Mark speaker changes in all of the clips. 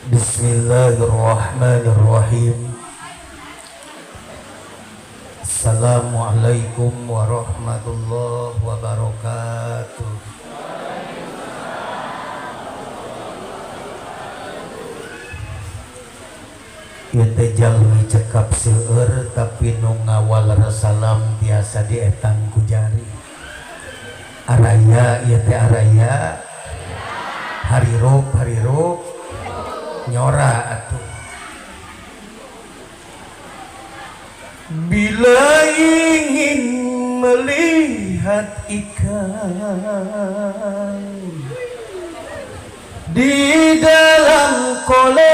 Speaker 1: Bismillahirrahmanirrahim. Assalamualaikum warahmatullahi wabarakatuh. Ieu teh jalmi cekap seueur tapi nu ngawal salam tiasa dietang ku jari. Araya ieu teh araya harirup harirup nyora atuh. Bila ingin melihat ikan di dalam kolam,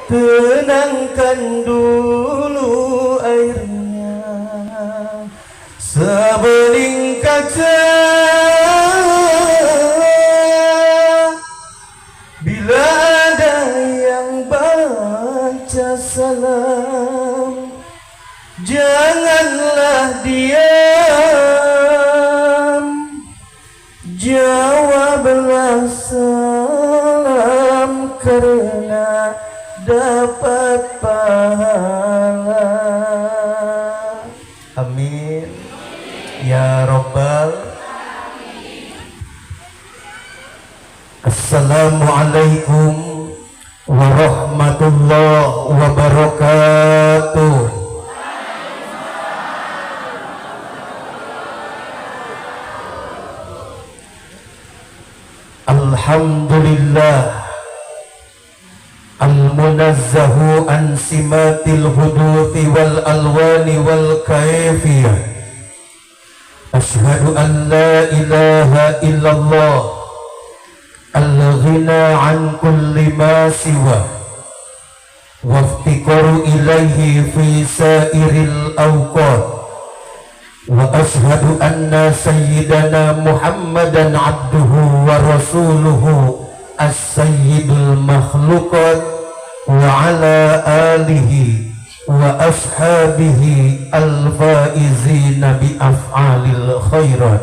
Speaker 1: tenangkan dulu airnya sebening kaca. Bila ada yang baca salam, janganlah diam, jawablah salam karena dapat pahala. Amin ya robbal. Assalamualaikum warahmatullahi wabarakatuh. Alhamdulillah al-munazzahu an simatil huduthi wal alwani wal kaifiyah. Ashhadu an la ilaha illallah al-ghina an kulli ma siwa waftikaru ilaihi fi sairil awqat. Wa ashhadu anna sayyidana Muhammadan abduhu wa rasuluhu as-sayyidul makhluqat wa ala alihi wa ashabihi al-faizina bi af'alil khairat.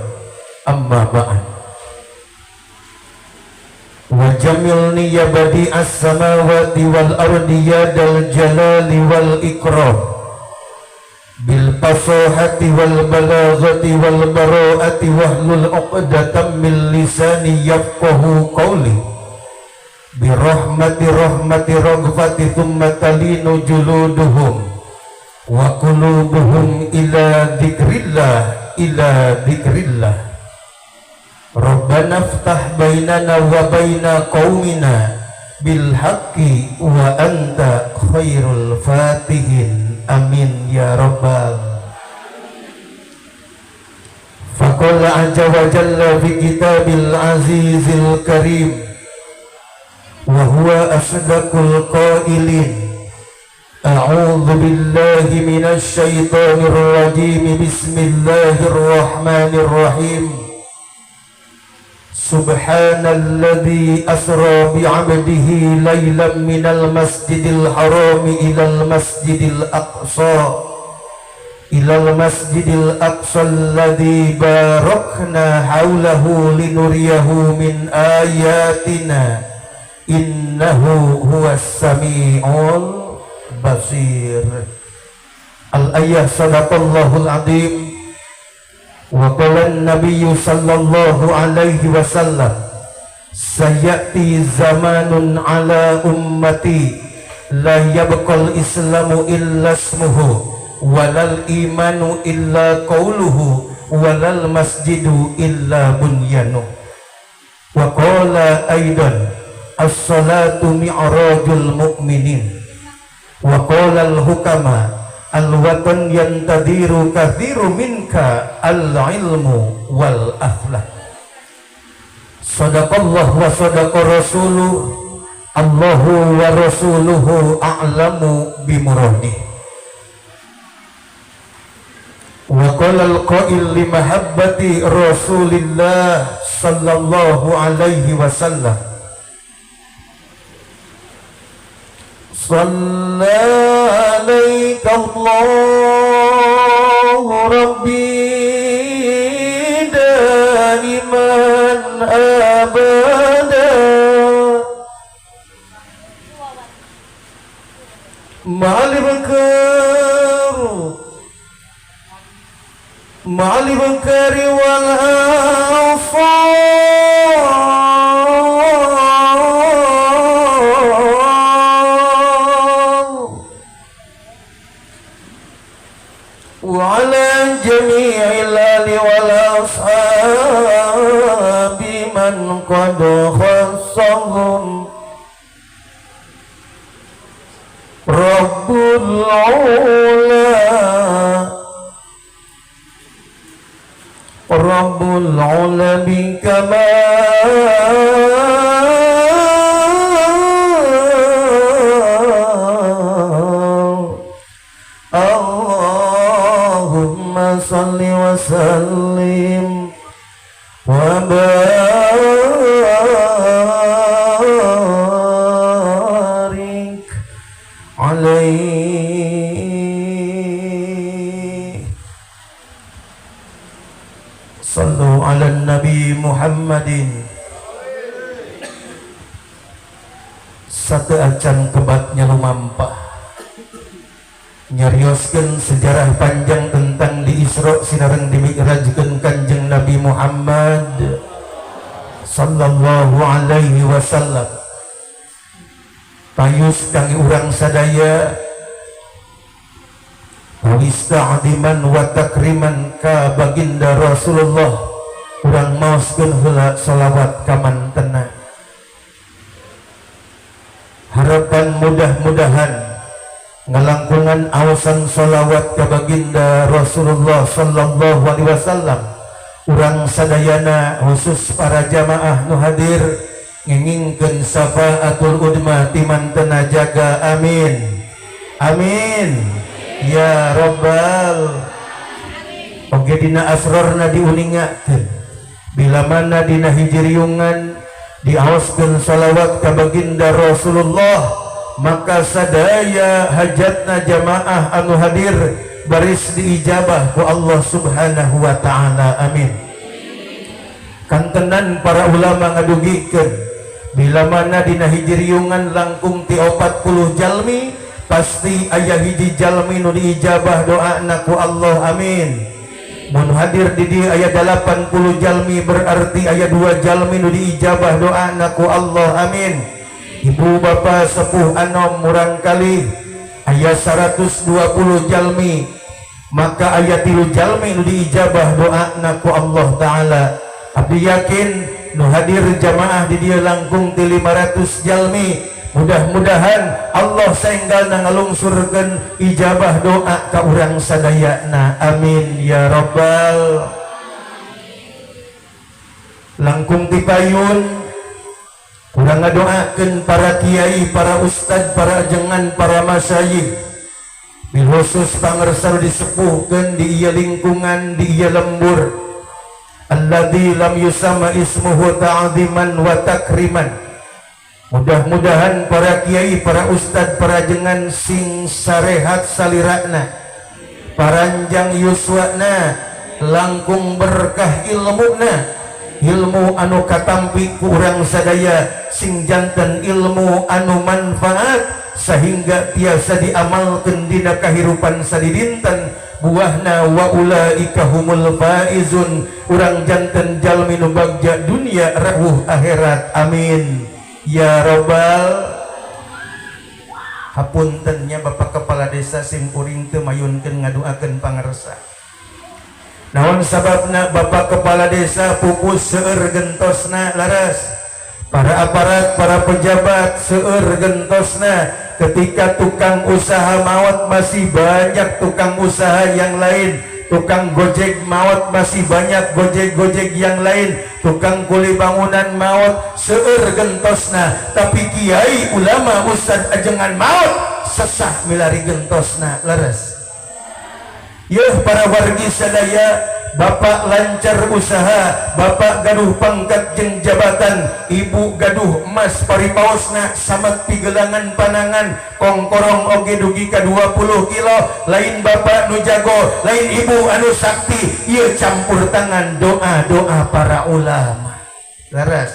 Speaker 1: Amma ba'd. Wa jamilni ya badi as-samawati wal ardi ya dal jalali wal ikram bil fasahati wal balaghati wal bara'ati wahlul 'uqdatam min lisani yafqahu qawli bi rahmati rahmati raghfati thumma talinu juluduhum wa qulubuhum ila dzikrillah ila dzikrillah. Rabbana ftah bainana wa baina qaumina bil haqqi wa anta khairul fatihin. Amin ya rabbal. Faqala azza wa jalla fi kitabil azizil karim wa huwa asdaqul qailin. A'udzu billahi minasy syaithanir rajim. Bismillahirrahmanirrahim. Subhanalladzi asra bi'abdihi laylan minal masjidil harami ilal masjidil aqsa ilal masjidil aqsa alladzi barakna haulahu linuriyahu min ayatina innahu huwas samiul basir. Al-ayah sadaqallahul azim. Wa qala an-nabiyyu sallallahu alaihi wasallam sayati zamanun ala ummati la yabqal islamu illa ismuhu walal imanu illa qawluhu walal masjidu illa bunyanu. Wa qala aidan as-salatu mi'rajul mu'minin. Wa qala al-hukama al-watan yantadiru kathiru minka al-ilmu wal akhlaq. Sadaqallah wa sadaqa rasuluh. Allahu wa rasuluhu a'lamu bimuradih. Wa qala al-qail li mahabbati Rasulillah sallallahu alaihi wasallam. Shalla alaika Allahu rabbi daiman. أبدا مع البكر مع البكر والآصال وعلى جميع الآل والأصحاب من قد خصهم رب العلا رب العلا بكمال اللهم صل وسلم وبارك عليه. صلوا على النبي محمد. Satu acan kebatnya lumampah nyarioskeun sejarah panjang tentang di Isra sinareng dimi'rajkeun Kanjeng Nabi Muhammad sallallahu alaihi wasallam. Payus kang urang sadaya awis ta'diman wa takriman ka baginda Rasulullah, urang maoskeun heula salawat ka mantena. Harapan mudah-mudahan ngalangkungan awasan salawat ka baginda Rasulullah sallallahu alaihi wasallam, urang sadayana khusus para jamaah nu hadir ngengingkeun syafaatul udma ti mantena jaga. Amin amin ya rabbal. Oge dina asrorna diuningakeun bila mana dina hijriungan diaoskeun salawat ka baginda Rasulullah, maka sadaya hajatna jamaah anu hadir baris diijabah ku Allah Subhanahu wa taala. Amin. Kantenan para ulama ngadugikeun bila mana dina hijriungan langkung ti 40 jalmi pasti aya hiji jalmi nu diijabah doana ku Allah. Amin. Mun hadir di dieu aya 80 jalmi berarti aya 2 jalmi nu diijabah doana ku Allah. Amin. Ibu bapak sepuh anom murang kali aya 120 jalmi maka aya 3 jalmi nu diijabah doana ku Allah taala. Abdi yakin nu hadir jamaah di dieu langkung ti 500 jalmi, mudah-mudahan Allah saenggalna ngalungsurkeun ijabah doa ka urang sadayana. Amin ya rabbal. Langkung ti payun urang ngadoakeun para kiai, para ustad, para ajengan, para masyayikh, bil khusus pangersa disepuhkeun di ieu lingkungan, di ieu lembur, alladzi lam yusama ismuhu ta'ziman wa takriman. Mudah-mudahan para kiai, para ustad, para ajengan sing sarehat salirana, paranjang yuswana, langkung berkah ilmuna, ilmu anu katampi ku urang sadaya sing janten ilmu anu manfaat sehingga tiasa diamalkeun dina kahirupan sadidinten, buahna wa ulaika humul faizun, urang janten jalmi nu bagja dunia rawuh akhirat. Amin ya robbal. Hapuntennya Bapak Kepala Desa simkuring teu mayunkeun ngaduakeun pangersa. Naon sababna Bapak Kepala Desa pupus seueur gentosna laras, para aparat, para pejabat seueur gentosna, ketika tukang usaha maot masih banyak tukang usaha yang lain, tukang gojek maot masih banyak gojek-gojek yang lain, tukang kuli bangunan maot seueur gentosna, tapi kiai, ulama, ustad, ajengan maot sesah milari gentosna leres. Yeuh para wargi sadaya, bapak lancar usaha, bapak gaduh pangkat jeung jabatan, ibu gaduh emas paripaosna samet pigelangan panangan, kongkorong oge dugi ka 20 kilo, lain bapak nu jago, lain ibu anu sakti, ieu campur tangan doa-doa para ulama. Leres.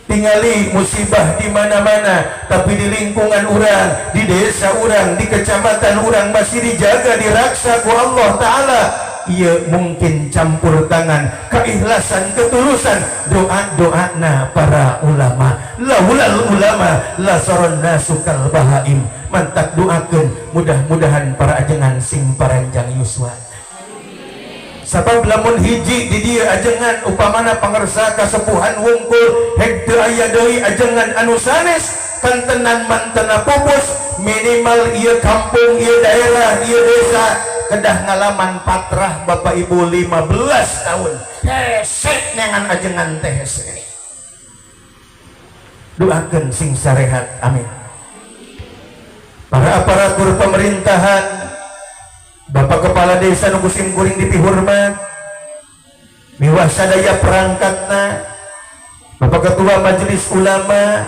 Speaker 1: Tingali musibah di mana-mana, tapi di lingkungan urang, di desa urang, di kecamatan urang masih dijaga, diraksa ku Allah Ta'ala. Ia mungkin campur tangan keikhlasan, ketulusan doa-doana para ulama. Laulal ulama lasaron nasu kal bahaim. Mantak doakeun mudah-mudahan para ajengan sing paranjang yuswa. Sabab lamun hiji di dieu ajengan upamana pangersa kasepuhan wungkul hek teu aya deui ajengan anu sanes kantenan mantena pupus, minimal ieu kampung, ieu daerah, ieu desa kedah ngalaman patrah Bapak Ibu 15 tahun hese neangan ajengan teh hese. Doakeun sing sarehat, amin. Para aparatur pemerintahan, Bapak Kepala Desa nu kusim kuring dipihormat, miwah sadaya perangkatna, Bapak Ketua Majelis Ulama,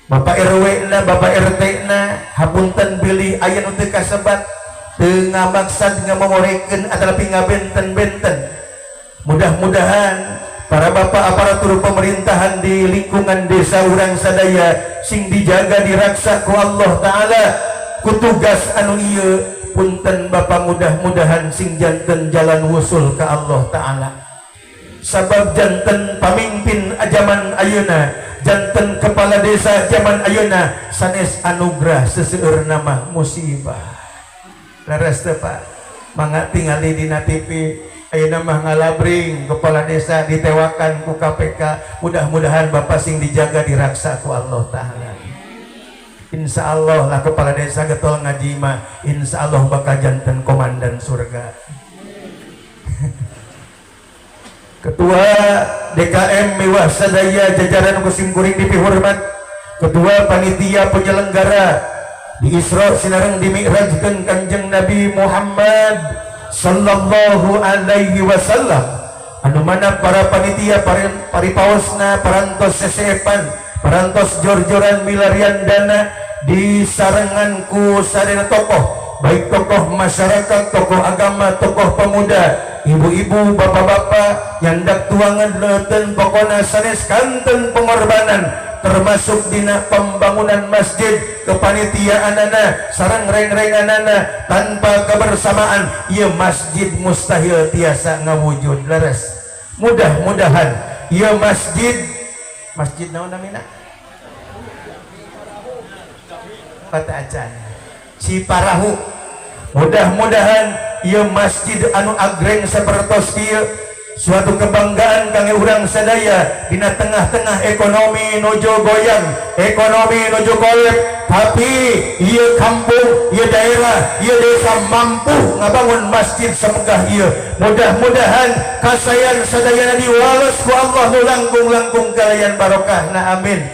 Speaker 1: Bapak RW na, Bapak RT na, hapunten bilih aya nu teu kasebat, teu ngamaksad ngamomorekeun atanapi ngabenten-benten. Mudah-mudahan para bapak aparatur pemerintahan di lingkungan desa urang sadaya sing dijaga diraksa ku Allah Ta'ala ku tugas anu ieu. Punten bapak, mudah-mudahan sing janten jalan wusul ke Allah Ta'ala. Sabab janten pamimpin zaman ayeuna, janten kepala desa zaman ayeuna sanes anugerah, seseueur nama musibah. Leres teu Pak? Mangga tingali dina TV ayeuna mah ngalabring kepala desa ditewakan ku KPK. Mudah-mudahan bapak sing dijaga diraksa ku Allah Ta'ala. Insya Allah lah kepala desa getol ngaji mah insya Allah bakal janten komandan surga. Ketua DKM miwah sadaya jajaran kusim kuring dipihormat, ketua panitia penyelenggara di Isra sinareng dimi'rajkeun Kanjeng Nabi Muhammad sallallahu alaihi wasallam, anu mana para panitia paripaosna parantos sesepan, parantos jor-joran milarian dana di sarengan ku sadaya tokoh, baik tokoh masyarakat, tokoh agama, tokoh pemuda, ibu-ibu, bapak-bapak, nyandak tuangan leuteun, pokona sanes kanten pengorbanan termasuk dina pembangunan masjid, kepanitiaanana sareng reng-renganana. Tanpa kebersamaan ieu masjid mustahil tiasa ngawujud. Leres, mudah-mudahan ieu masjid, masjid naon namina? Kata acan Ciparahu. Mudah-mudahan ieu masjid anu agreng sapertos ieu suatu kebanggaan kangge urang sadaya dina tengah-tengah ekonomi nuju goyang, ekonomi nuju kolep, tapi ieu kampung, ieu daerah, ieu desa mampu ngabangun masjid semegah ieu. Mudah-mudahan kasayan sadayana diwales ku Allah nu langkung-langkung kalayan barokahna, amin.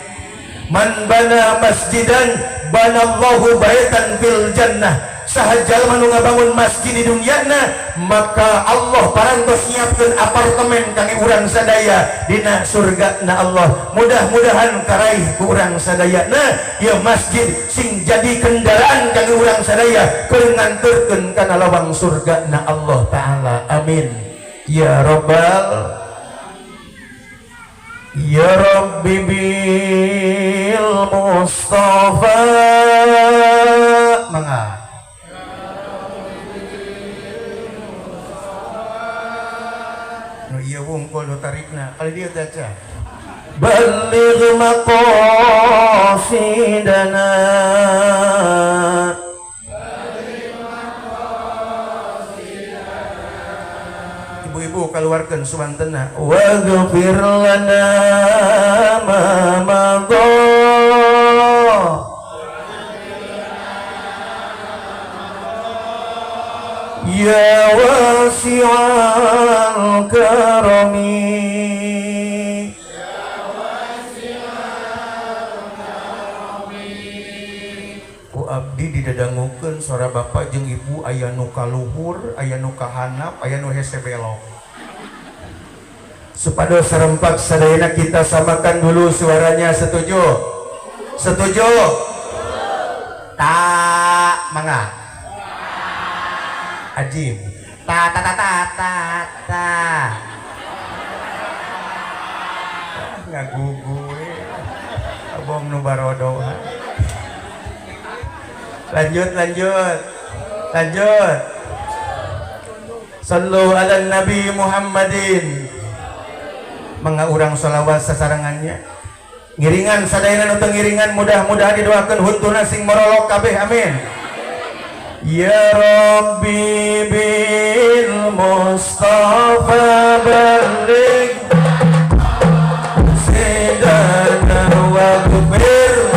Speaker 1: Man bana masjidan banallahu baitan fil jannah. Saha jalma nu ngabangun masjid di dunyana maka Allah parantos nyiapkeun apartemen kangge urang sadaya dina surga na Allah. Mudah-mudahan karaih ku urang sadayana ieu masjid sing jadi kendaraan kangge urang sadaya keur nganterkeun kana lawang surga na Allah Ta'ala, amin ya rabbal ya rabbi bil Mustafa. Mangga nu ieu wungkul nu tarikna kali dieu teh aca. Balligh maqasidana. Ibu-ibu keluarkan suwantena. Waghfir lana ma madha. Ya wasi'al karami. Ku abdi didadangukeun suara bapak jeung ibu aya nu kaluhur, aya nu kahanap, aya nu hese belok. Supados serempak sadayana kita samakan dulu suaranya, setuju? Setuju? Tak mangga. Ajib. Ta ta ta ta ta ta. Ngagugu we. Abom nu barodo. Lanjut lanjut. Lanjut. Sallu ala Nabi Muhammadin. Mangga urang sholawat sasarengannya. Ngiringan sadayana nu teu ngiringan mudah-mudahan didoakeun huntuna sing morolok kabeh amin. Ya Rabbi bil Mustafa baligh sidana waghfir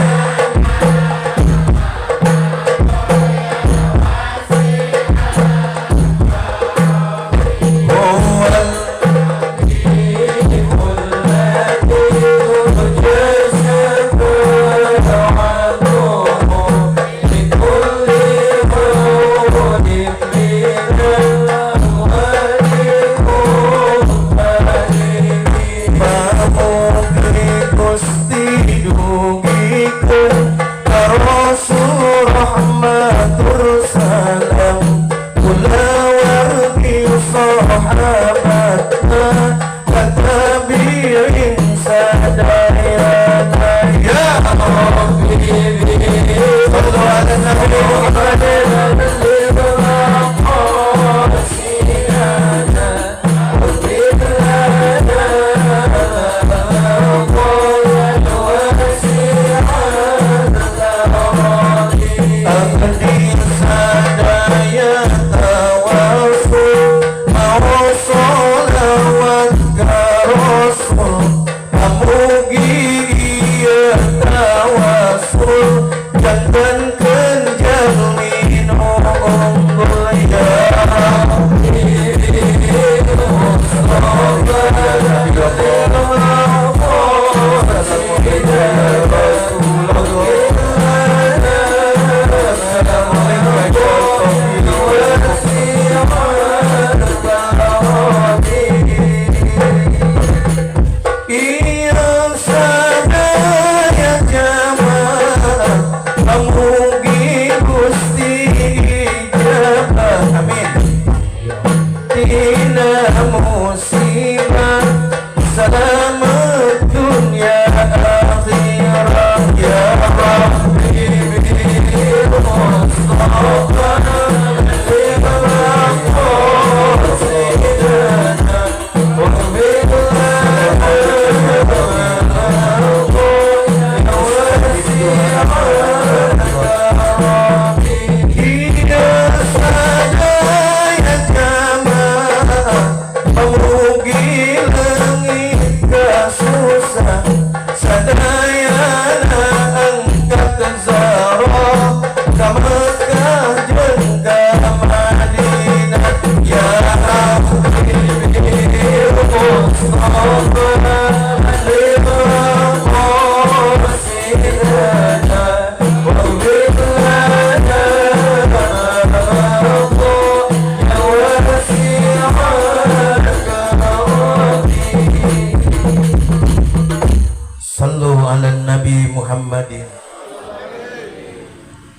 Speaker 1: Muhammadin.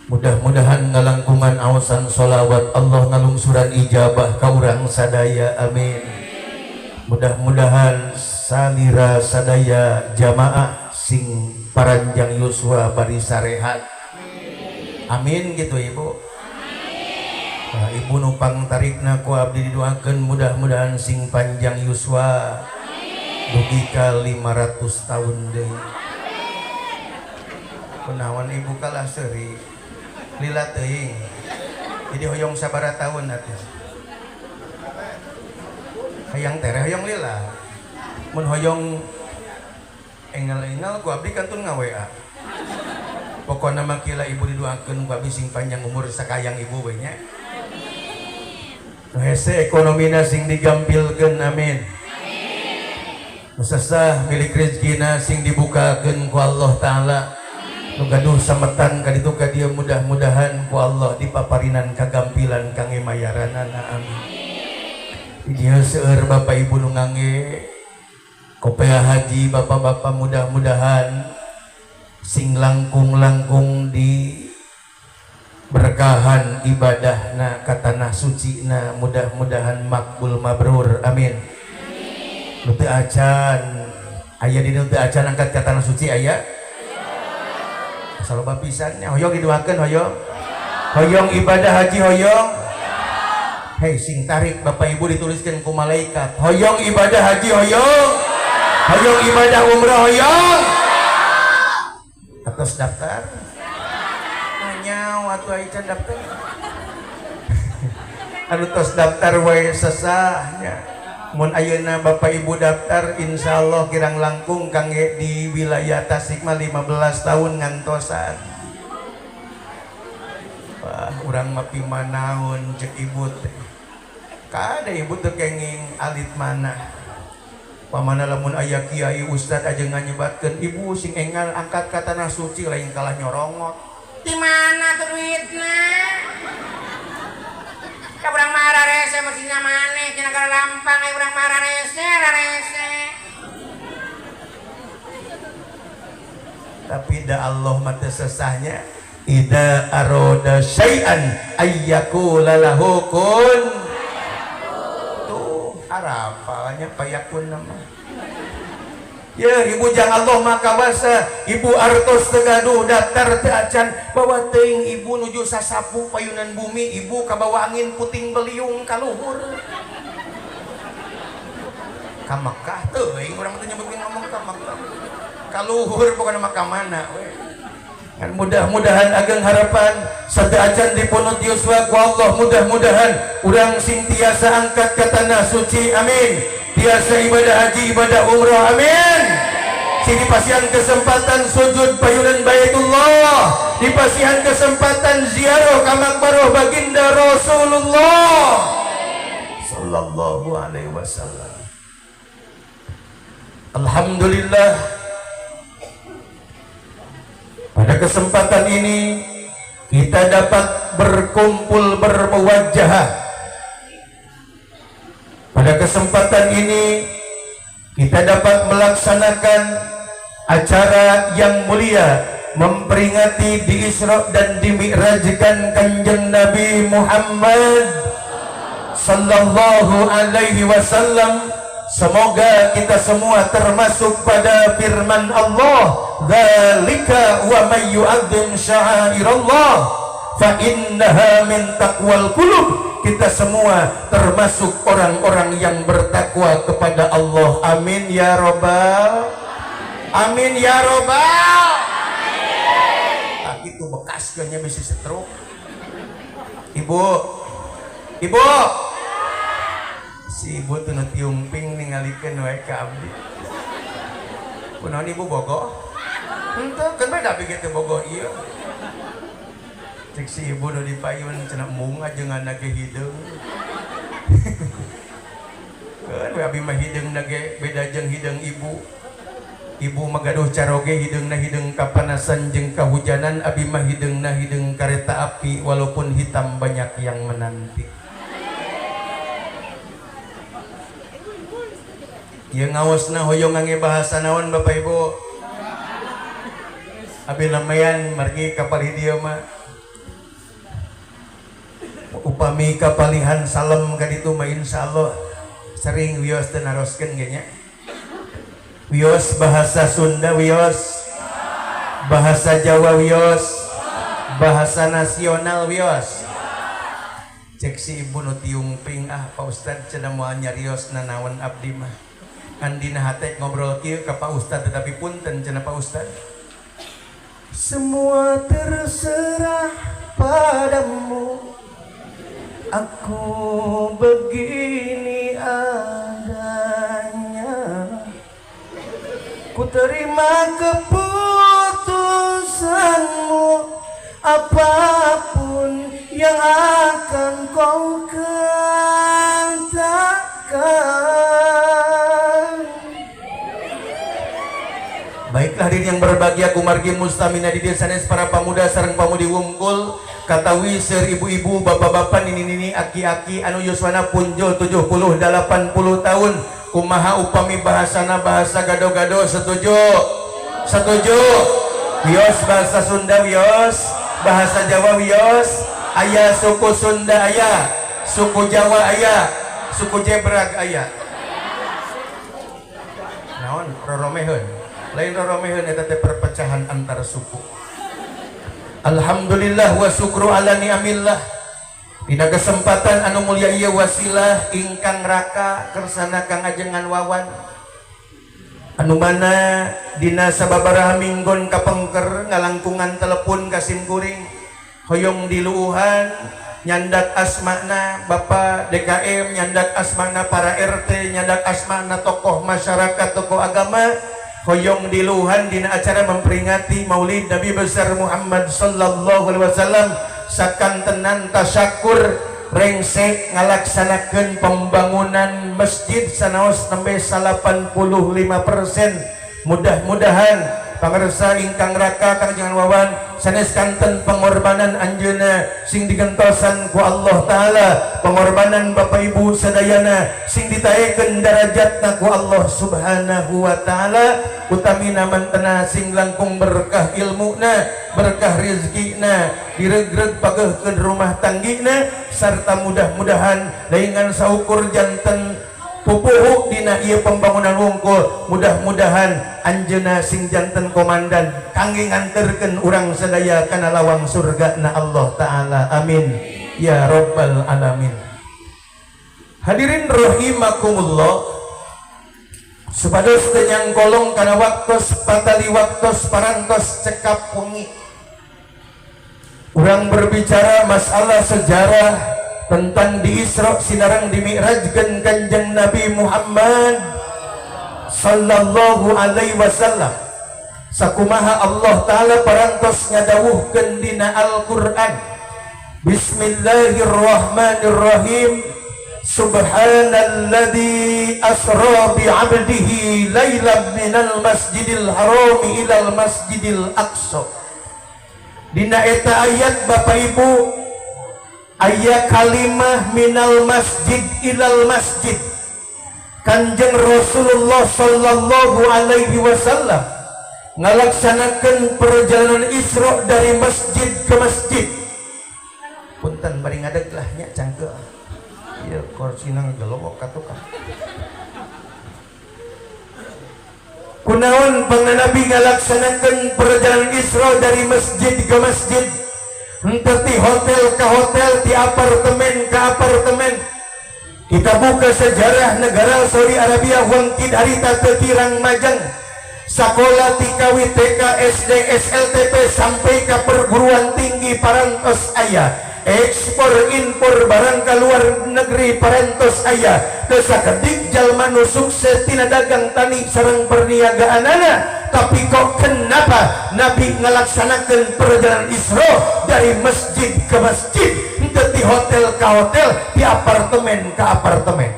Speaker 1: Mudah-mudahan ngalangkungan awasan sholawat Allah ngalungsuran ijabah ka urang sadaya amin. Mudah-mudahan salira sadaya jamaah sing paranjang yuswa bari sarehat amin gitu ibu. Nah, ibu numpang tarikna ku abdi didoakeun mudah-mudahan sing panjang yuswa dugi ka 500 tahun deui. Kunaon ibu kalah seuri lila teuing jadi hoyong sabaraha tahun atuh hayang tereh hoyong lila mun hoyong engal-engal ku abdi kantun nga-WA pokona mah kila ibu didoakeun ku abdi sing panjang umur sakayang ibu we nya nu hese ekonomina sing digampilkeun amin. Nu sesah milik rezekina sing dibukakeun ku Allah taala. Nu gaduh sametan ka ditu ka dieu mudah-mudahan ku Allah dipaparinan kagampilan kangge mayaranana amin. Di dieu seueur bapak ibu nu ngangge kopea haji bapak-bapak mudah-mudahan sing langkung-langkung di berkahan ibadahna ka tanah sucina mudah-mudahan makbul mabrur amin. Nu teu acan Aya di nu teu acan angkat ka tanah suci aya? Saloba pisan nya hoyong didoakeun hoyong. Hoyong ibadah haji hoyong. Hei sing tarik Bapak Ibu dituliskan ku malaikat. Hoyong ibadah haji hoyong. Hoyong ibadah umrah hoyong. Atos daftar? Nyawa atuh aya can daftar. Anu tos daftar wae sesahnya. Mun ayeuna Bapak Ibu daftar insyaallah kirang langkung kangge di wilayah Tasik mah 15 tahun ngantosan. Wah, urang mah pimanaon cek ibu teh. Kade ibu teh kenging alit mana. Pamana lamun aya kiai ustad aja nganyebatkeun ibu sing enggal angkat ka tanah suci lain kalah nyorongot.
Speaker 2: Di mana tuh duitna? Ka urang mah rarese mesti maneh cenah ka Lampang aya urang mah rarese rarese.
Speaker 1: Tapi da Allah mah teu sesahnya ida aroda syai'an ayyakula lahu kun. Tuh arapalnya payakun nama. Ya ibu jang Allah maka wasa ibu artos tegaduh daftar teu acan bawa teuing ibu nuju sasapu payunan bumi ibu kabawa angin puting beliung ka luhur ka Mekah teuing urang teh nyebutkeun ngomong ka Mekah ka luhur pokona mah ka mana we. Kan mudah-mudahan ageng harapan sateu acan dipunut yuswa ku Allah mudah-mudahan urang sing tiasa angkat ka tanah suci amin. Biasa ibadah haji, ibadah umrah, amin. Sini dipasihan kesempatan sujud payunan Baitullah, dipasihan kesempatan ziarah ka makbarah baginda Rasulullah sallallahu alaihi wasallam. Alhamdulillah pada kesempatan ini kita dapat berkumpul bermuwajjahah. Pada kesempatan ini kita dapat melaksanakan acara yang mulia memperingati di Isra dan dimi'rajkan Kanjeng Nabi Muhammad sallallahu alaihi wasallam. Semoga kita semua termasuk pada firman Allah, dzalika wa may yu'azzim sya'airallah fa innaha min taqwal qulub. Kita semua termasuk orang-orang yang bertakwa kepada Allah. Amin ya robbal. Amin ya robbal. Ah, itu bekas kayaknya bisa stroke. Ibu, ibu, si ibu tuh nu tiumping ningalikeun wae ka abdi. Kunaon ibu bogoh? Henteu, kan beda abdi ge teu bogoh ieu. Cek si ibu nu dipayun cenah mung ajengan ge hideung. Keun we abi mah hideungna ge beda jeung hideung ibu. Ibu mah gaduh caroge hideungna hideung kapanasan jeung kahujanan, abi mah hideungna hideung kareta api walaupun hitam banyak yang menanti. Ieu ngaosna hoyong ngangge bahasa naon Bapak Ibu? Abi lamayan margi kapal dieu mah. Upami kapalihan salam ka ditu mah insyaallah sering wios teu naroskeun ge nya. Wios bahasa Sunda wios, bahasa Jawa wios, bahasa nasional wios. Cek si ibu nu tiungping ah Pak Ustad cenah moal nyarios nanaon abdi mah. Ngan dina hate ngobrol kieu ka Pak Ustad tetapi punten cenah Pak Ustad. Semua terserah padamu. Aku begini adanya, ku terima keputusanmu, apapun yang akan kau katakan. Baiklah hadirin yang berbahagia, kumargi mustamina di desa sanes para pemuda sareng pamudi wungkul, katawi seur ibu-ibu, bapak-bapak, nini-nini, aki-aki anu yuswana punjul 70 80 tahun. Kumaha upami bahasana bahasa gado-gado, setuju? Setuju? Wios bahasa Sunda wios, bahasa Jawa wios, aya suku Sunda aya, suku Jawa aya, suku Jebrag aya. Naon? Roromeheun. Lain roromeheun, eta teh perpecahan antar suku. Alhamdulillah wa syukru ala ni'amillah. Dina kesempatan anu mulia ieu, wasilah ingkang raka kersana Kang Ajengan Wawan, anu mana dina sababaraha minggon kapengker ngalangkungan telepon ka simkuring, hoyong diluuhan nyandak asmana Bapak DKM, nyandak asmana para RT, nyandak asmana tokoh masyarakat, tokoh agama, hoyong diluuhan dina acara memperingati Maulid Nabi besar Muhammad sallallahu alaihi wasallam. Sakantenan tasyakur rengse ngalaksanakeun pembangunan masjid sanaos nembe 85%. Mudah-mudahan pangersa ingkang raka Kang Jangan Wawan, sanes kanten pengorbanan anjeunna sing digentosan ku Allah Taala, pengorbanan Bapak Ibu sadayana sing ditaekeun darajatna ku Allah Subhanahu wa Taala, utamina mantena sing langkung berkah ilmuna, berkah rezekina, diregreg pageuhkeun rumah tanggina, serta mudah-mudahan laingan saukur janten pupuhu dina ieu pembangunan wungkul. Mudah-mudahan anjeunna sing janten komandan kangge nganterkeun urang sadaya kana lawang surga na Allah Taala. Amin ya rabbal alamin. Hadirin rahimakumullah, supados teu nyangkolong kana waktos, patali waktos parantos cekap wengi, urang berbicara masalah sejarah tentang di Isra sinareng dimi'rajkeun Kanjeng Nabi Muhammad sallallahu alaihi wasallam. Sakumaha Allah Ta'ala parantos ngadawuhkeun dina Al-Qur'an. Bismillahirrahmanirrahim. Subhanalladzi asra bi 'abdihi lailan minal masjidil harami ilal masjidil aqsa. Dina eta ayat, Bapak Ibu, ayat kalimah minal masjid ilal masjid. Kanjeng Rasulullah sallallahu alaihi wasallam ngalaksanakan perjalanan Isra dari masjid ke masjid. Punten, bari ngadeg lah nya, cangkeul. Ieu korsina ngagelowok katukan. Kunaon pangna Nabi ngalaksanakan perjalanan Isra dari masjid ke masjid? Henteu ti hotel ke hotel, ti apartemen ke apartemen. Kita buka sejarah negara Saudi Arabia, wangkid harita teu kirang majeng. Sekolah TKW, TK, SD, SLTP sampai ke perguruan tinggi parantos aya. Ekspor impor barang ke luar negeri parantos aya. Teu sakedik jalma nu sukses tina dagang, tani sareng perniagaanana. Tapi kok kenapa Nabi ngelaksanakan perjalanan Isra dari masjid ke masjid, henteu di hotel ke hotel, di apartemen ke apartemen?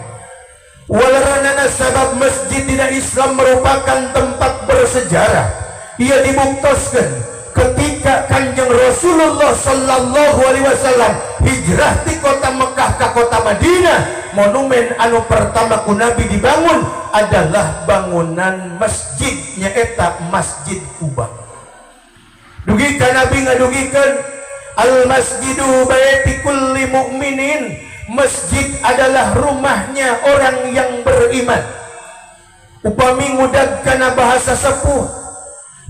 Speaker 1: Waleranana sabab masjid dina Islam merupakan tempat bersejarah. Ia dibuktoskan ketika Kanjeng Rasulullah sallallahu alaihi wasallam hijrah di kota Mekah ke kota Madinah, monumen anu pertama ku Nabi dibangun adalah bangunan masjid, nyaeta Masjid Quba. Dugi ka Nabi ngadugikeun, al masjidu baiti kulli mu'minin, masjid adalah rumahnya orang yang beriman. Upami ngudag kana bahasa sepuh,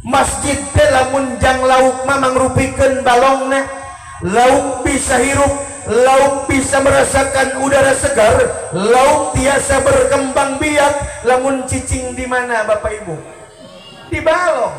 Speaker 1: masjid teh lamun jang lauk mah mangrupikeun balongna. Lauk bisa hirup, lauk bisa merasakan udara segar, lauk tiasa berkembang biak lamun cicing di mana, Bapak Ibu? Di balong.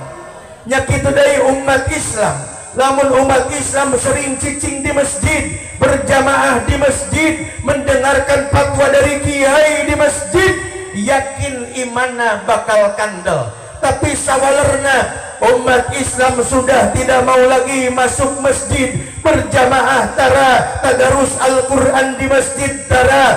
Speaker 1: Nya kitu dari umat Islam, lamun umat Islam sering cicing di masjid, berjamaah di masjid, mendengarkan fatwa dari kiai di masjid, yakin imana bakal kandel. Tapi sawalerna umat Islam sudah tidak mau lagi masuk masjid, berjamaah tara, tadarus Al-Quran di masjid tara,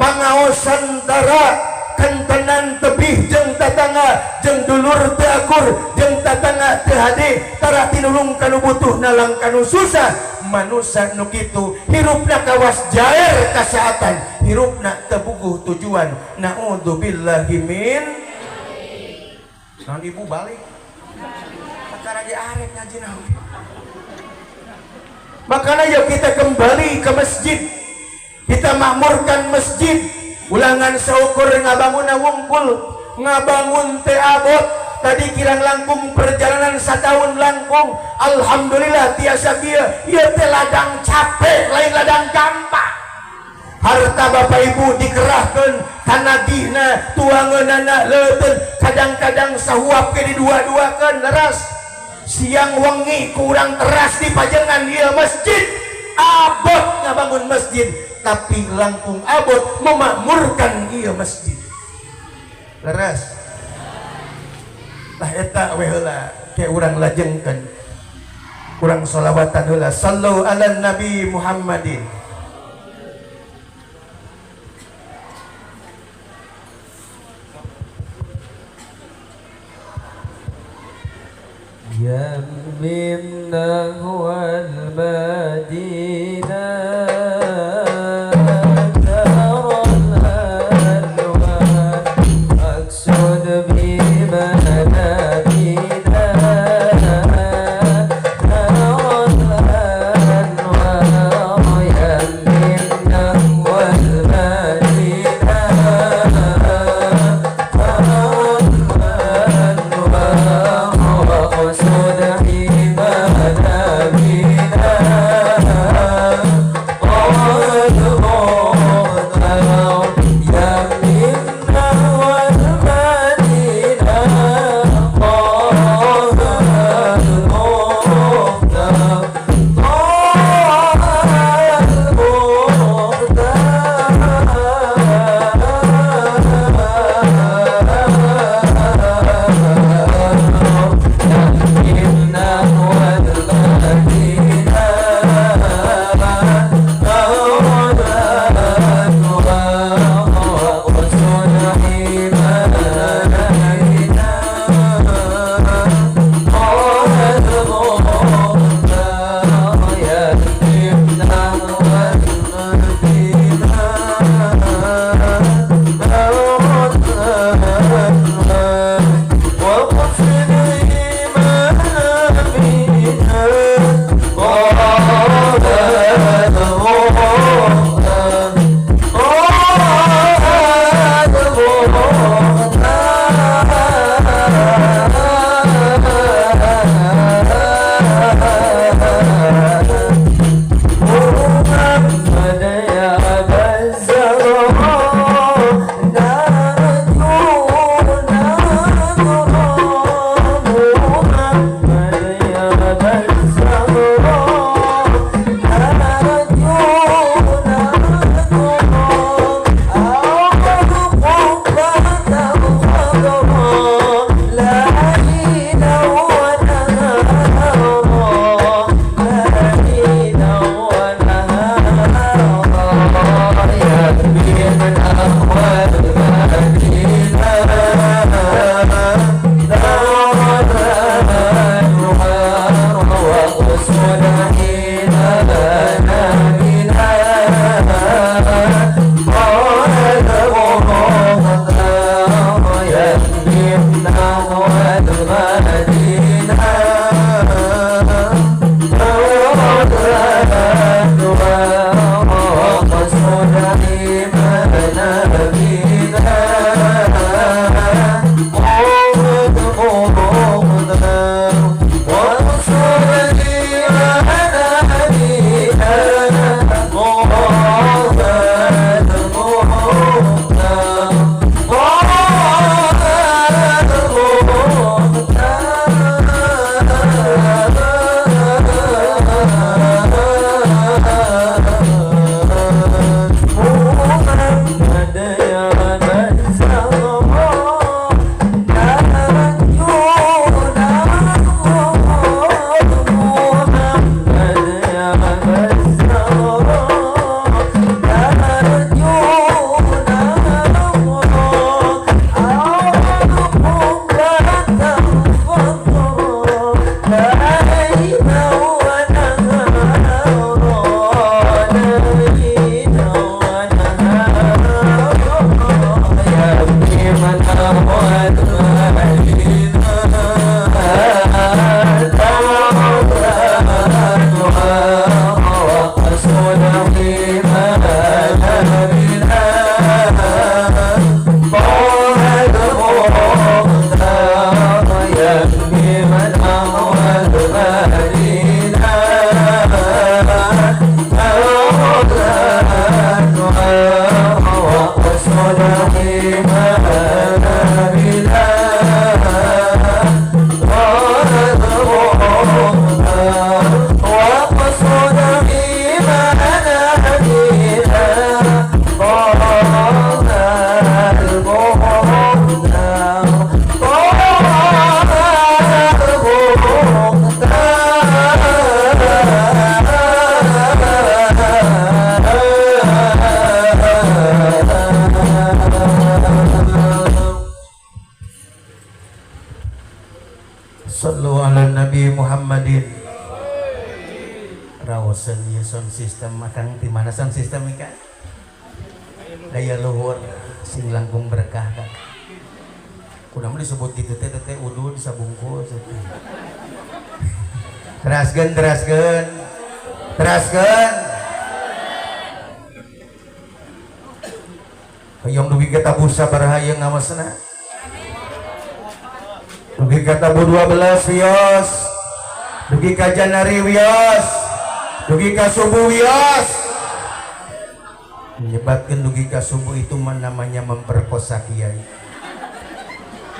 Speaker 1: pangaosan tara, kantenan tebih jeung tatangga, jeung dulur teu akur, jeung tatangga teu hade, tara tinulung kanu butuh, nalang kanu susah. Manusia nu kitu hirupna kawas jair kasaatan, hirupna teu puguh tujuan. Naudzubillahi min. Naon, ibu balik? Perkara ge arek ngaji naon. Makanya yuk kita kembali ke masjid, kita makmurkan masjid. Ulangan saukur ngabangun wungkul. Ngabangun teh abot tadi kirang langkung perjalanan setahun langkung, alhamdulillah tiasa kieu. Ieu teh ladang capek, lain ladang gampang. Harta bapak ibu dikerahkan, tanagihna tuangeunana leuteun, kadang-kadang sahuap ke didua-duakeun. Leras, siang wengi kurang teras di pajengan ieu masjid. Abot ngabangun masjid, tapi langkung abot memakmurkan ieu masjid. Leres, tah eta we heula ke urang lajengkeun, urang sholawatan heula. Sallu ala nabi Muhammadin.
Speaker 3: يممنا هو المدينة دار الأنوار أقصد بمنابينا دار الأنوار يممنا هو المدينة دار الأنوار وأقصد بمنابينا.
Speaker 1: Sallu ala Nabi Muhammadin. Raoseun ieu sound system akang di mana sound system ieu? Daya luhur sing langkung berkah kak. Kunaon disebut kitu teh teh udud sabungkus. Teraskeun teraskeun. Teraskeun. Hoyong dugi ka tabuh sabaraha ieu ngawasna? Dugi ka tabuh 12 wios. Dugi ka janari wios. Dugi ka subuh wios. Menyebatkan dugi ka subuh itu namanya memperkosa kiai.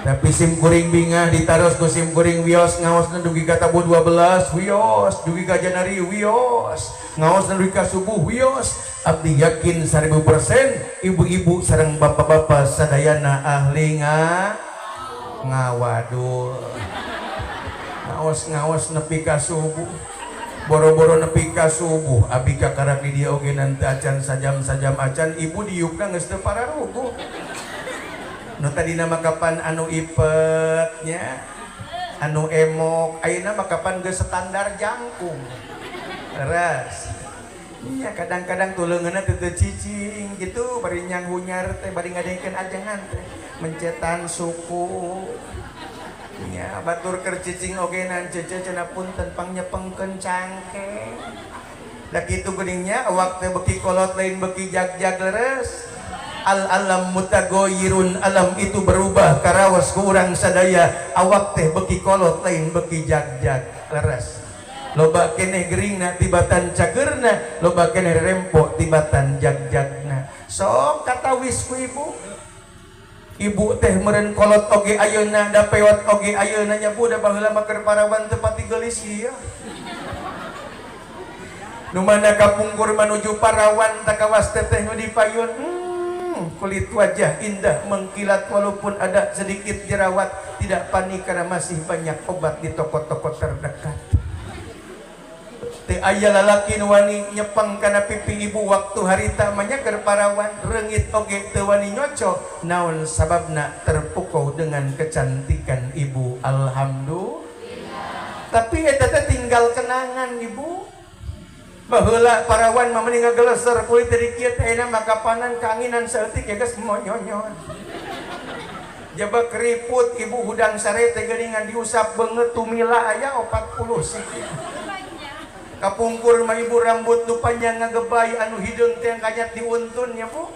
Speaker 1: Tapi sim kuring bingah ditaros ku sim kuring wios ngaosna dugi ka tabuh 12 wios, dugi ka janari wios, ngaosna dugi ka subuh wios. Abdi yakin 1000% ibu-ibu sareng bapak-bapak sadayana ahli ngawadul. Ngaos-ngaos nepi ka subuh. Boro-boro nepi ka subuh, abi kakarak di dieu oge nanti acan sajam-sajam acan ibu diukna geus teu pararuguh. Nu tadina mah kapan anu ipet nya, anu emok, ayeuna mah kapan geus standar jangkung. Leres. Nya kadang-kadang tuleungeunna teu teu cicing gitu bari nyanghunyar teh bari ngadengkeun ajengan teh mencetan suku. Nya batur keur cicing oge nan cece cenah punten pangnyepengkeun cangkeng. Da kitu geuning nya awak teh beuki kolot lain beuki jag-jag leres. Al alam mutagoyirun, alam itu berubah karawas ku urang sadaya, awak teh beuki kolot lain beuki jag-jag leres. Loba keneh geringna tibatan cageurna, loba keneh rempo tibatan jag-jagna. Sok katawis ku ibu. Ibu teh meureun kolot oge ayeuna, da peot oge ayeuna nya bu, da baheula mah keur parawan teu pati geulis ieu. Nu mana kapungkur manuju parawan takawas teteh nu dipayun. Kulit wajah indah mengkilat walaupun ada sedikit jerawat, tidak panik karena masih banyak obat di toko-toko terdekat. Teu aya lalaki nu wani nyepeng kana pipi ibu waktu harita mah nya keur parawan, reungit oge teu wani nyoco. Naon sababna? Terpukau dengan kecantikan ibu. Alhamdulillah. Tapi eta teh tinggal kenangan ibu. Baheula parawan mah mending ngageleser kulit dari kieu teh ayeuna mah kapanan kaanginan saeutik ya geus monyonyon. Jaba keriput ibu hudang sare teh geuningan diusap beungeut tumila aya 40 siki. Kapungkur mah ibu rambut nu panjang ngagebay anu hideung teh kanyat diuntun nya bu.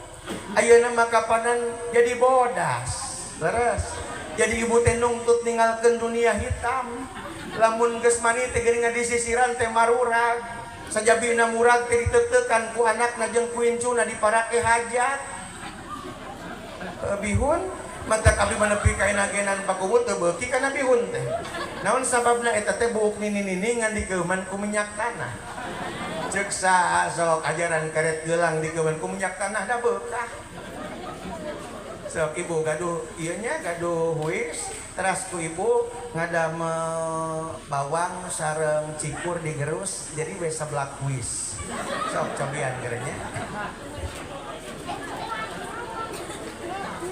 Speaker 1: Ayeuna mah kapanan jadi bodas. Leres. Jadi ibu teh nungtut ninggalkeun dunia hitam. Lamun geus mani teh geuningan disisiran teh marurag. Sajabina murag teh ditetekan ku anakna jeung ku incuna diparake hajat. Bihun mantak abdi mah nepi ka enagenan pakuwut teu beuki kana bihun teh. Naon sababna eta teh buuk nini-nini ngan dikeuman ku minyak tanah. Ceuk saha sok ajaran karet geulang dikeuman ku minyak tanah da beukah. Sok ibu gaduh ieu nya gaduh huis teras ku ibu ngadamel bawang sareng cikur digerus jadi we seblak huis. Sok cobian gerenya.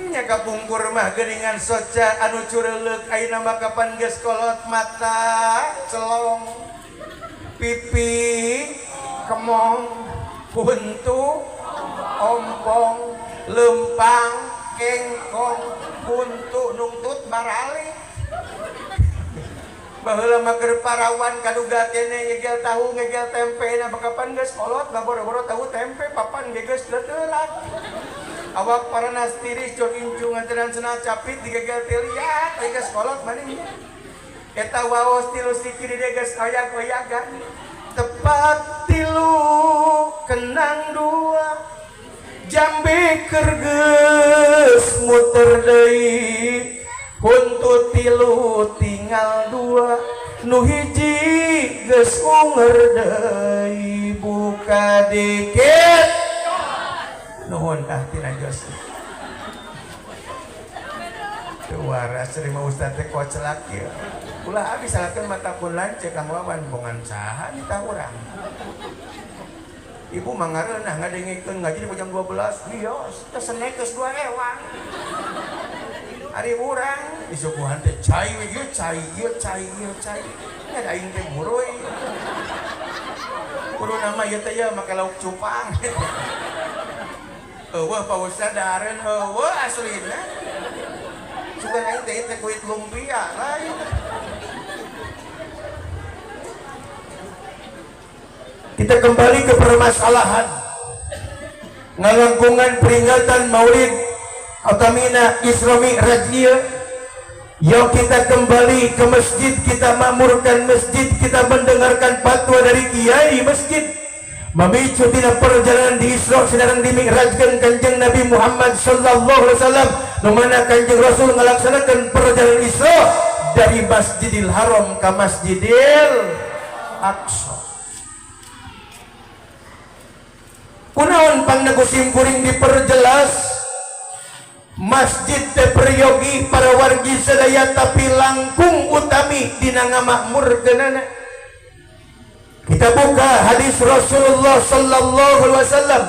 Speaker 1: Nya kapungkur mah geuningan soca anu cureuleuk ayeuna mah kapan geus kolot mata celong pipi kemong huntu ompong lempang kengkong huntu nungtut barali. Baheula mah keur parawan kaduga keneh ngegel tahu ngegel tempe na kapan geus kolot baboro-boro tahu tempe papan ge geus leuteulak. Awak paranas tiris jog incung anteran cenah capit digegel teh liat aya geus kolot maning nya. Eta waos tilu siki di geus oyak-oyagan. Tepat tilu kenang dua jambe keur geus muter deui huntu tilu tinggal dua nu hiji geus unger deui buka dikit. Nuhun ah tina jos. Teu waras terima ustad teh kocelak ieu. Ulah abis salahkeun mata pun lanceuk Kang Wawan bongan saha nitah urang. Ibu mah ngareunah ngadengikeun ngaji di jam 12 wios teh senek geus 2 ewang. Ari urang disuguhan teh cai ieu cai ieu cai ieu cai. Ada aing teh muruy. Kudu nama ieu teh ya make lauk cupang. Eueuh Pak Ustad dahareun eueuh aslina. Sugan aing teh teh kuit lumpia lain. Kita kembali ke permasalahan ngalangkungan peringatan Maulid Otamina Isra Mi'raj ieu. Yuk kita kembali ke masjid, kita makmurkan masjid, kita mendengarkan fatwa dari kiai masjid. Memicu tina perjalanan di Isra sedang dimi'rajkan Kanjeng Nabi Muhammad sallallahu alaihi wasallam, nu mana Kanjeng Rasul ngalaksanakan perjalanan Isra dari Masjidil Haram ke Masjidil Aqsa. Kunaon pangna ku simkuring diperjelas masjid teh peryogi para wargi sadaya tapi langkung utami dina ngamakmurkeunana. Kita buka hadis Rasulullah sallallahu alaihi wasallam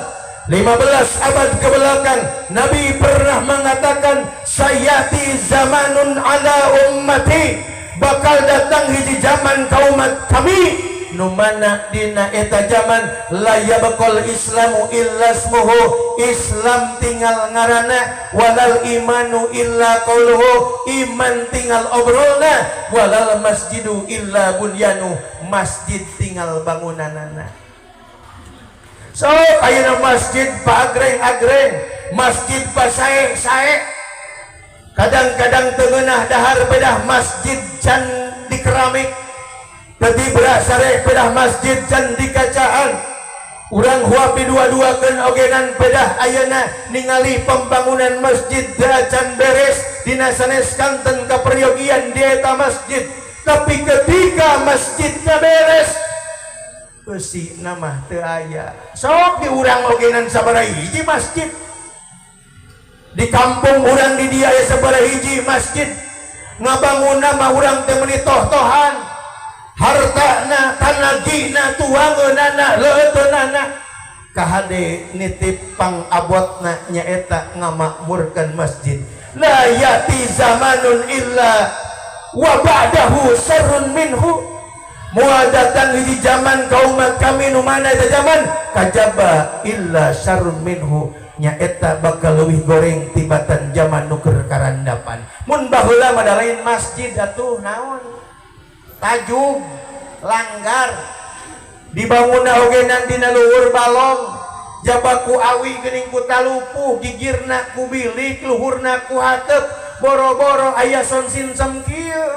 Speaker 1: 15 abad ke belakang. Nabi pernah mengatakan sayati zamanun ala ummati, bakal datang hiji zaman kaumat kami nu mana dina eta zaman la yabqal islamu illa ismuhu, Islam tinggal ngaranna, walal imanu illa qauluhu, iman tinggal obrolna, walal masjidu illa bunyanu, masjid tinggal bangunanana. So ayeuna masjid paagreng-agreng, masjid pasae-sae, kadang-kadang teu ngeunah dahar bedah masjid can dikeramik, tadi berasare pedah masjid can dikacaan. Urang huapi dua-duakeun ogenan pedah ayeuna ningali pembangunan masjid can beres dina sanes kanten kaperyogian di eta masjid. Tapi ketika masjidnya beres, besi nama teu aya. Sok di urang ogenan sabaraha hiji masjid di kampung urang di dia aya sabaraha hiji masjid. Ngabangunna mah urang teh meuni toh-tohan, hartana tanagina tuangeunana leuteunana kahade nitip pangabotna nyaeta ngamakmurkeun masjid. La yati zamanun illa wa ba'dahu sarrun minhu, moal datang hiji zaman kaumat kami nu mana eta zaman kajaba illa syarrun minhu, nyaeta bakal leuwih goreng tibatan zaman nu keur karandapan. Mun baheula mah da lain masjid atuh naon, tajug langgar dibangunna ogenan dina luhur balong, jaba ku awi geuning ku talupuh, gigirna ku bilik, luhurna ku hateup, boro-boro aya sound system kieu.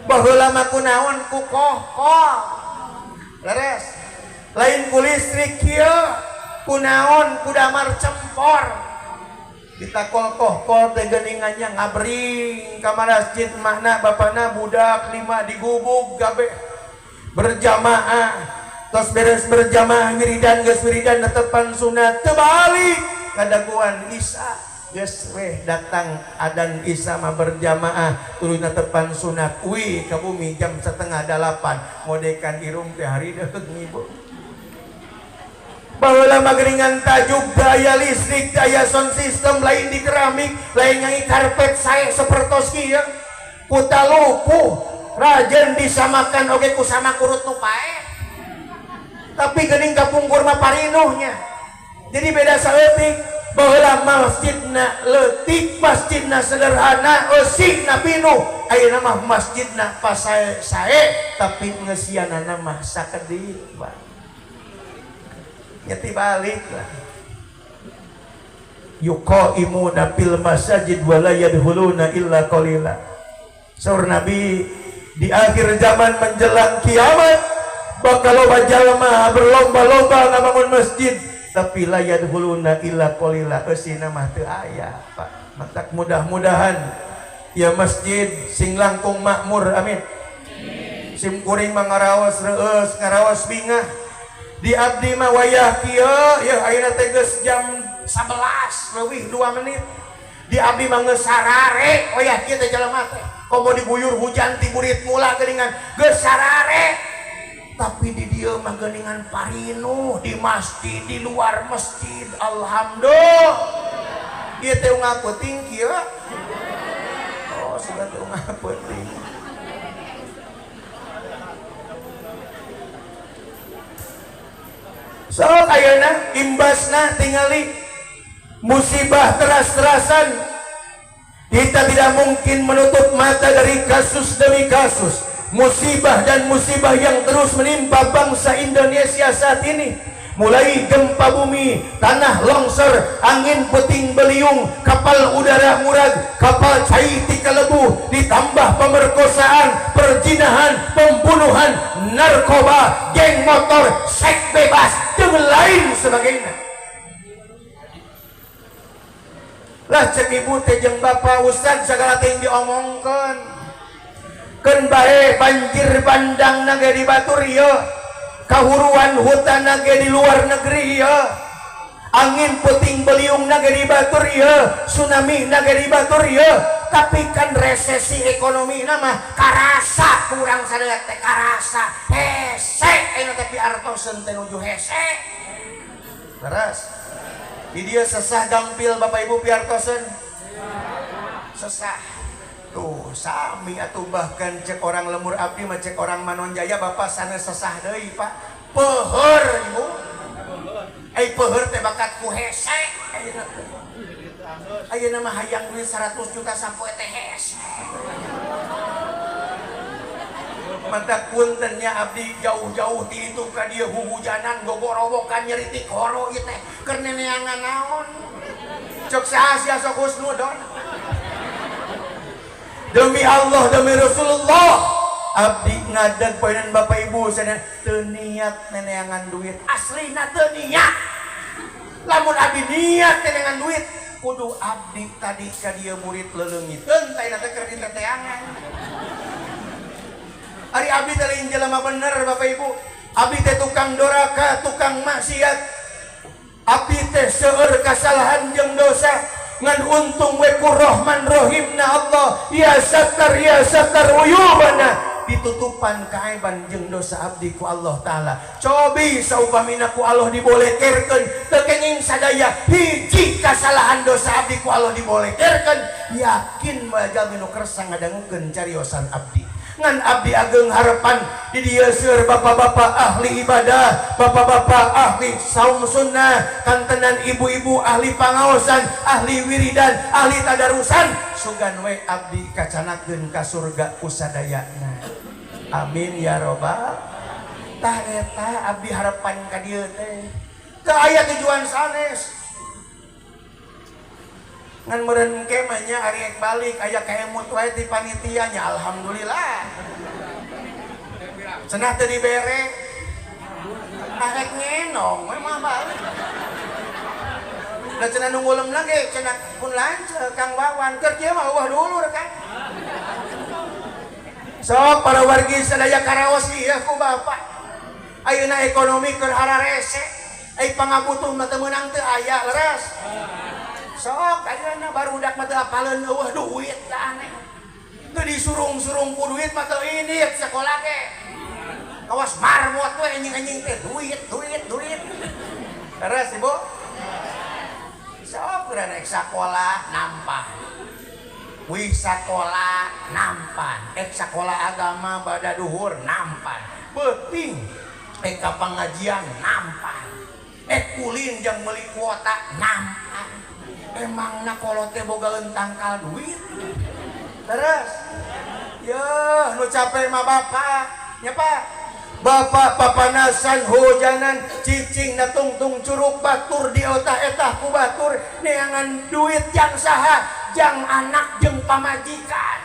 Speaker 1: Baheula mah ku naon, ku kohkol leres, lain ku listrik kieu, ku naon, ku damar cempor. Ditakol kohkol teh geuningannya ngabring ka masjid makna bapana budak 5 digubug gabe berjamaah, tos beres berjamaah wiridan, geus wiridan netepan sunat, terbalik kadaguan isya geus weh datang adan isya mah berjamaah tuluy netepan sunat uih ka bumi jam 7:30 ngodekan irung teh hari deuk ngibu. Baheula mah geuningan tajuk daya listrik daya sound system lain di keramik lain nyanyi karpet sae sapertos kieu ku talupuh rajen disamakan oge ku sama kurut nu pae, tapi geuning kapungkur mah parinuhnya jadi beda saeutik. Baheula masjidna leutik, masjidna sederhana, eusina pinuh, ayeuna mah masjidna pasae-sae tapi ngeusianana mah sakedik Pak. Nyeti balik lah. Yuqaimuna fil masajid wa la yadkhuluna illa qalila. Saur Nabi di akhir zaman menjelang kiamat bakal loba jalma berlomba-lomba ngabangun masjid tapi la yadkhuluna illa qalila, eusina mah teu aya Pak. Matak mudah-mudahan ya masjid sing langkung makmur, amin. Sim kuring mah ngaraos reueus, ngaraos bingah. Di abdi mah wayah kieu ya ayeuna teh geus jam 11 leuwih 2 menit. Di abdi mah geus sarare wayah kieu teh jalma teh. Komo diguyur hujan ti burit mula geuningan geus sarare. Tapi di dieu mah geuningan parinuh di masjid, di luar masjid. Alhamdulillah. Ieu teh unggal peuting kieu. Oh, sugan teh unggal peuting. Sok ayeuna imbasna tingali musibah teras-terasan. Kita tidak mungkin menutup mata dari kasus demi kasus musibah dan musibah yang terus menimpa bangsa Indonesia saat ini. Mulai gempa bumi, tanah longsor, angin puting beliung, kapal udara murag, kapal cai tikalebu, ditambah pemerkosaan, perzinahan, pembunuhan, narkoba, geng motor, seks bebas, dan lain sebagainya. Lah cek ibu teh jeung bapak ustad segala teh diomongkeun. Keun bae banjir bandang na ge di batur ieu, kahuruan hutan na ge di luar negeri ieu, angin puting beliung na ge di batur ieu, tsunami na ge di batur ieu, tapi kan resesi ekonomi na mah karasa kurang sadaya teh karasa hese ayeuna teh piartoseun teh nuju hese. Leres. Di dia sesah gampil Bapak Ibu piartoseun. Sesah. Tuh sami atuh bahkan cek orang lemur abdi mah cek orang Manonjaya bapak sanes sesah deui Pak. Peuheur Ibu. Ai peuheur teh bakat ku hese. Ayeuna ayeuna mah hayang duit 100 juta sapoe teh hese. Mantap puntennya abdi jauh-jauh ti itu ka dieu huhujanan gogorowokan nyeri tikoro ieu teh keur neneangan naon. Cek saha sia sok husnudon. Demi Allah, demi Rasulullah, abdi ngadag poenan Bapak Ibu sana teu niat neneangan duit. Aslina teu niat. Lamun abdi niat neneangan duit, kudu abdi tadi ka dieu murid leleungiteun teh teh keur diteteangan. Ari abdi teh lain jelema bener Bapak Ibu. Abdi teh tukang doraka, tukang maksiat. Abdi teh seueur kasalahan jeung dosa. Ngan untung we ku Rahman Rahimna Allah, ya sattar ya sattar uyubana, ditutupan kaaiban jeung dosa abdi ku Allah Taala. Cobi saupamina ku Allah dibolekerkeun, teu kenging sadaya hiji kasalahan dosa abdi ku Allah dibolekerkeun, yakin moal jalmi nu kersa ngadangukeun cariosan abdi. Ngan abdi ageng harapan di dieu seueur bapak-bapak ahli ibadah, bapak-bapak ahli saum sunnah, kantenan ibu-ibu ahli pangaosan, ahli wiridan, ahli tadarusan, sugan we abdi kacanakeun ka surga ku sadayana. Amin ya robbal. Tah eta abdi harapan ka dieu teh. Teu aya tujuan sanes. Ngan meureun ke mah nya ari ek balik aya kaemut wae ti panitia nya alhamdulillah. Cenah teu dibere. Ah rek ngenong we mah balik. Da cenah nu ngulemna ge cenah pun lanceuk Kang Wawan keur kieu mah eueuh dulur kan. Sok para wargi sadaya karaos ieu ku bapak. Ayeuna ekonomi keur hararese, ai pangabutuh mah teu meunang teu aya leres. Sok ayeuna barudak mah teu apaleun eueuh duit da aneh. Teu disurung-surung ku duit mah teu indit sakola ge. Kawas marmot we anjing-anjing teh duit duit duit. Leres Ibu? Sok urang rek sakola nampan. Wih sakola nampan, ek sakola agama bada duhur nampan. Beuting ek ka pangajian nampan. Ek kulin jeung meuli kuota nampan. Emangna kolot teh bogaeun tangkal duit. Terus yeuh nu capek mah bapak, nya Pak. Bapak papanasan hujanan cicing na tungtung curug batur di otah-etah ku batur neangan duit jang saha jang anak jeung pamajikan.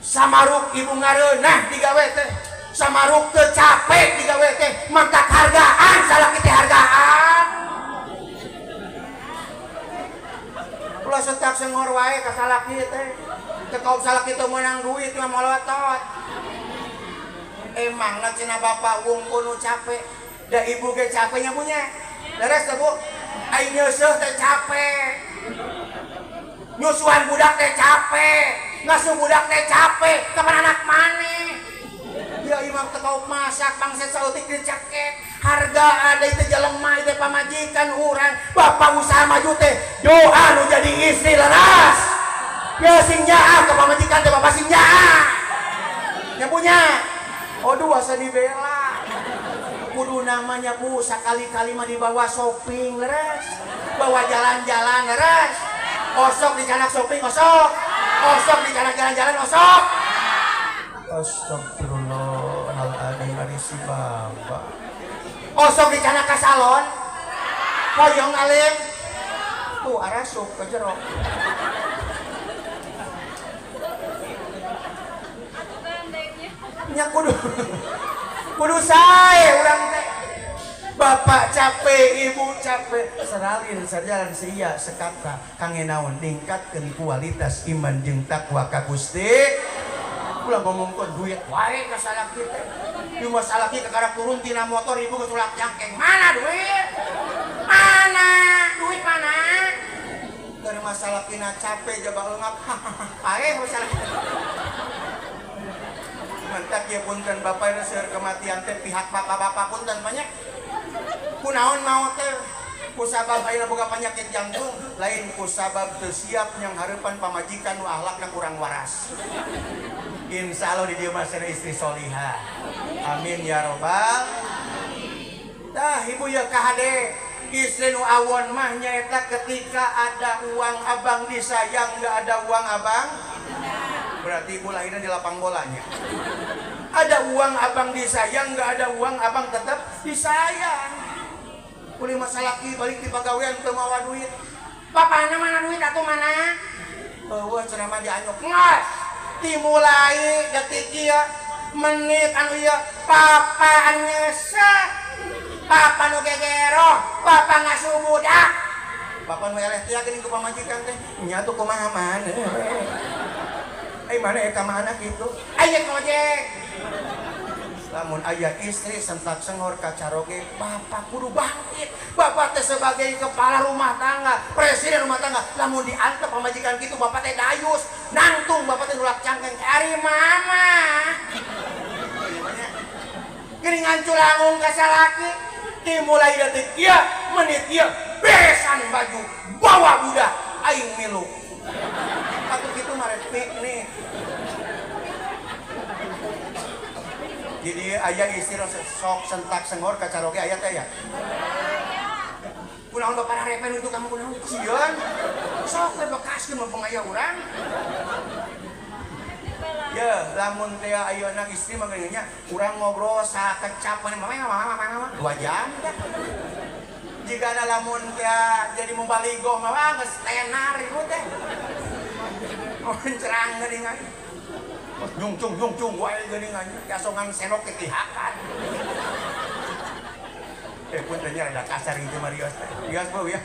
Speaker 1: Samaruk ibu ngareunah digawe teh, samaruk teu capek digawe teh, mantak hargaan salaki teh hargaan. Ulah setak sengor wae ka salaki teh. Teu kaum salaki teu meunang duit mah molotot. Emang lah cenah bapak wungkul nu capek, da ibu ge capeknya punya. Leres teh Bu? Ai nyeuseuh teh capek. Nyusuan budak teh capek, ngasuh budak teh capek, kapan anak maneh?
Speaker 2: Ya imam teu kaop masak bangsa saeutik dicekek. Harga ada itu jelema itu pamajikan urang. Bapak usaha maju teh doa nu jadi istri leras. Ya sing nyaah ke pamajikan teh bapak sing nyaah. Yang punya. Aduh asa dibela. Kudu namanya bu sakali-kali mah dibawa shopping leres. Bawa jalan-jalan leres. Osok dicanak shopping osok. Osok dicanak jalan-jalan osok.
Speaker 1: Astagfirullahaladzim ari si bapak.
Speaker 2: Osok dicanak ka salon. Hoyong alim. Tuh arasup ke jero. Nya kudu kudu sae urang teh.
Speaker 1: Bapak capek, ibu capek, seralin sarjalan sia sekata kangge naon ningkatkeun kualitas iman jeung takwa ka Gusti. Ulah ngomongkeun duit
Speaker 2: wae ka salaki teh. Ieu mah salaki kakarak turun tina motor ibu geus tulak jangkeng. Mana duit? Mana? Duit mana?
Speaker 1: Keur masalah kina capek jaba eungap.
Speaker 2: Paeh masalah.
Speaker 1: Mentak ya punten bapak seueur kematian teh pihak bapak-bapak punten banyak. Kunaon mau teh kusabab ayeuna boga penyakit jantung lain kusabab teu siap yang hareupan pamajikan nu akhlakna kurang waras. Insyaallah di dieu mah istri solihah. Amin ya robbal. Tah ibu ya kahade istri nu awon mah nyaeta ketika ada uang abang disayang, enggak ada uang abang berarti ibu lahirnya di lapang bolanya. Ada uang abang disayang, enggak ada uang abang tetap disayang. Kulit masalah ki balik di pagawean teu mawa duit.
Speaker 2: Bapana mana duit atuh mana?
Speaker 1: Eueuh cenah mah dianyuk.
Speaker 2: Ngas. Dimulai detik ieu menit anu ieu papa nyesek. Papa nu gegero, papa ngasuh budak.
Speaker 1: Papa nu eleh teh geuning ku pamajikan teh. Nya tuh kumaha maneh. Eh mana eta mah anak kitu?
Speaker 2: Aya ngojek.
Speaker 1: Lamun aya istri sentak sengor kacaroge, bapak kudu bangkit. Bapak teh sebagai kepala rumah tangga, presiden rumah tangga. Lamun diantep pamajikan kitu bapak teh dayus, nangtung bapak teh nulak cangkeng.
Speaker 2: Ari mama. Geuning nganculangung ka salaki,
Speaker 1: dimulai detik ieu, menit ieu, beresan baju, bawa budak aing milu. Atuh kitu mah repik nih. Jadi ayah istri sok sentak sengor kacaroge ayah teh ya.
Speaker 2: Kunaon bapak repen untuk kamu kunaon
Speaker 1: sieun.
Speaker 2: Sok we bekaskeun mah pengaya urang.
Speaker 1: Ya, lamun teh ayeuna istri mah geuning nya urang ngobrol sakecap mah mama 2 jam dah. Jigana lamun teh jadi mubaligoh mah geus tenar ibu teh. Mencerang geuningan. Nyungcung nyungcung wae geuningan kasongan senok teh dihakan. Punten nya rada kasar gitu Marios teh. Bias bau ya.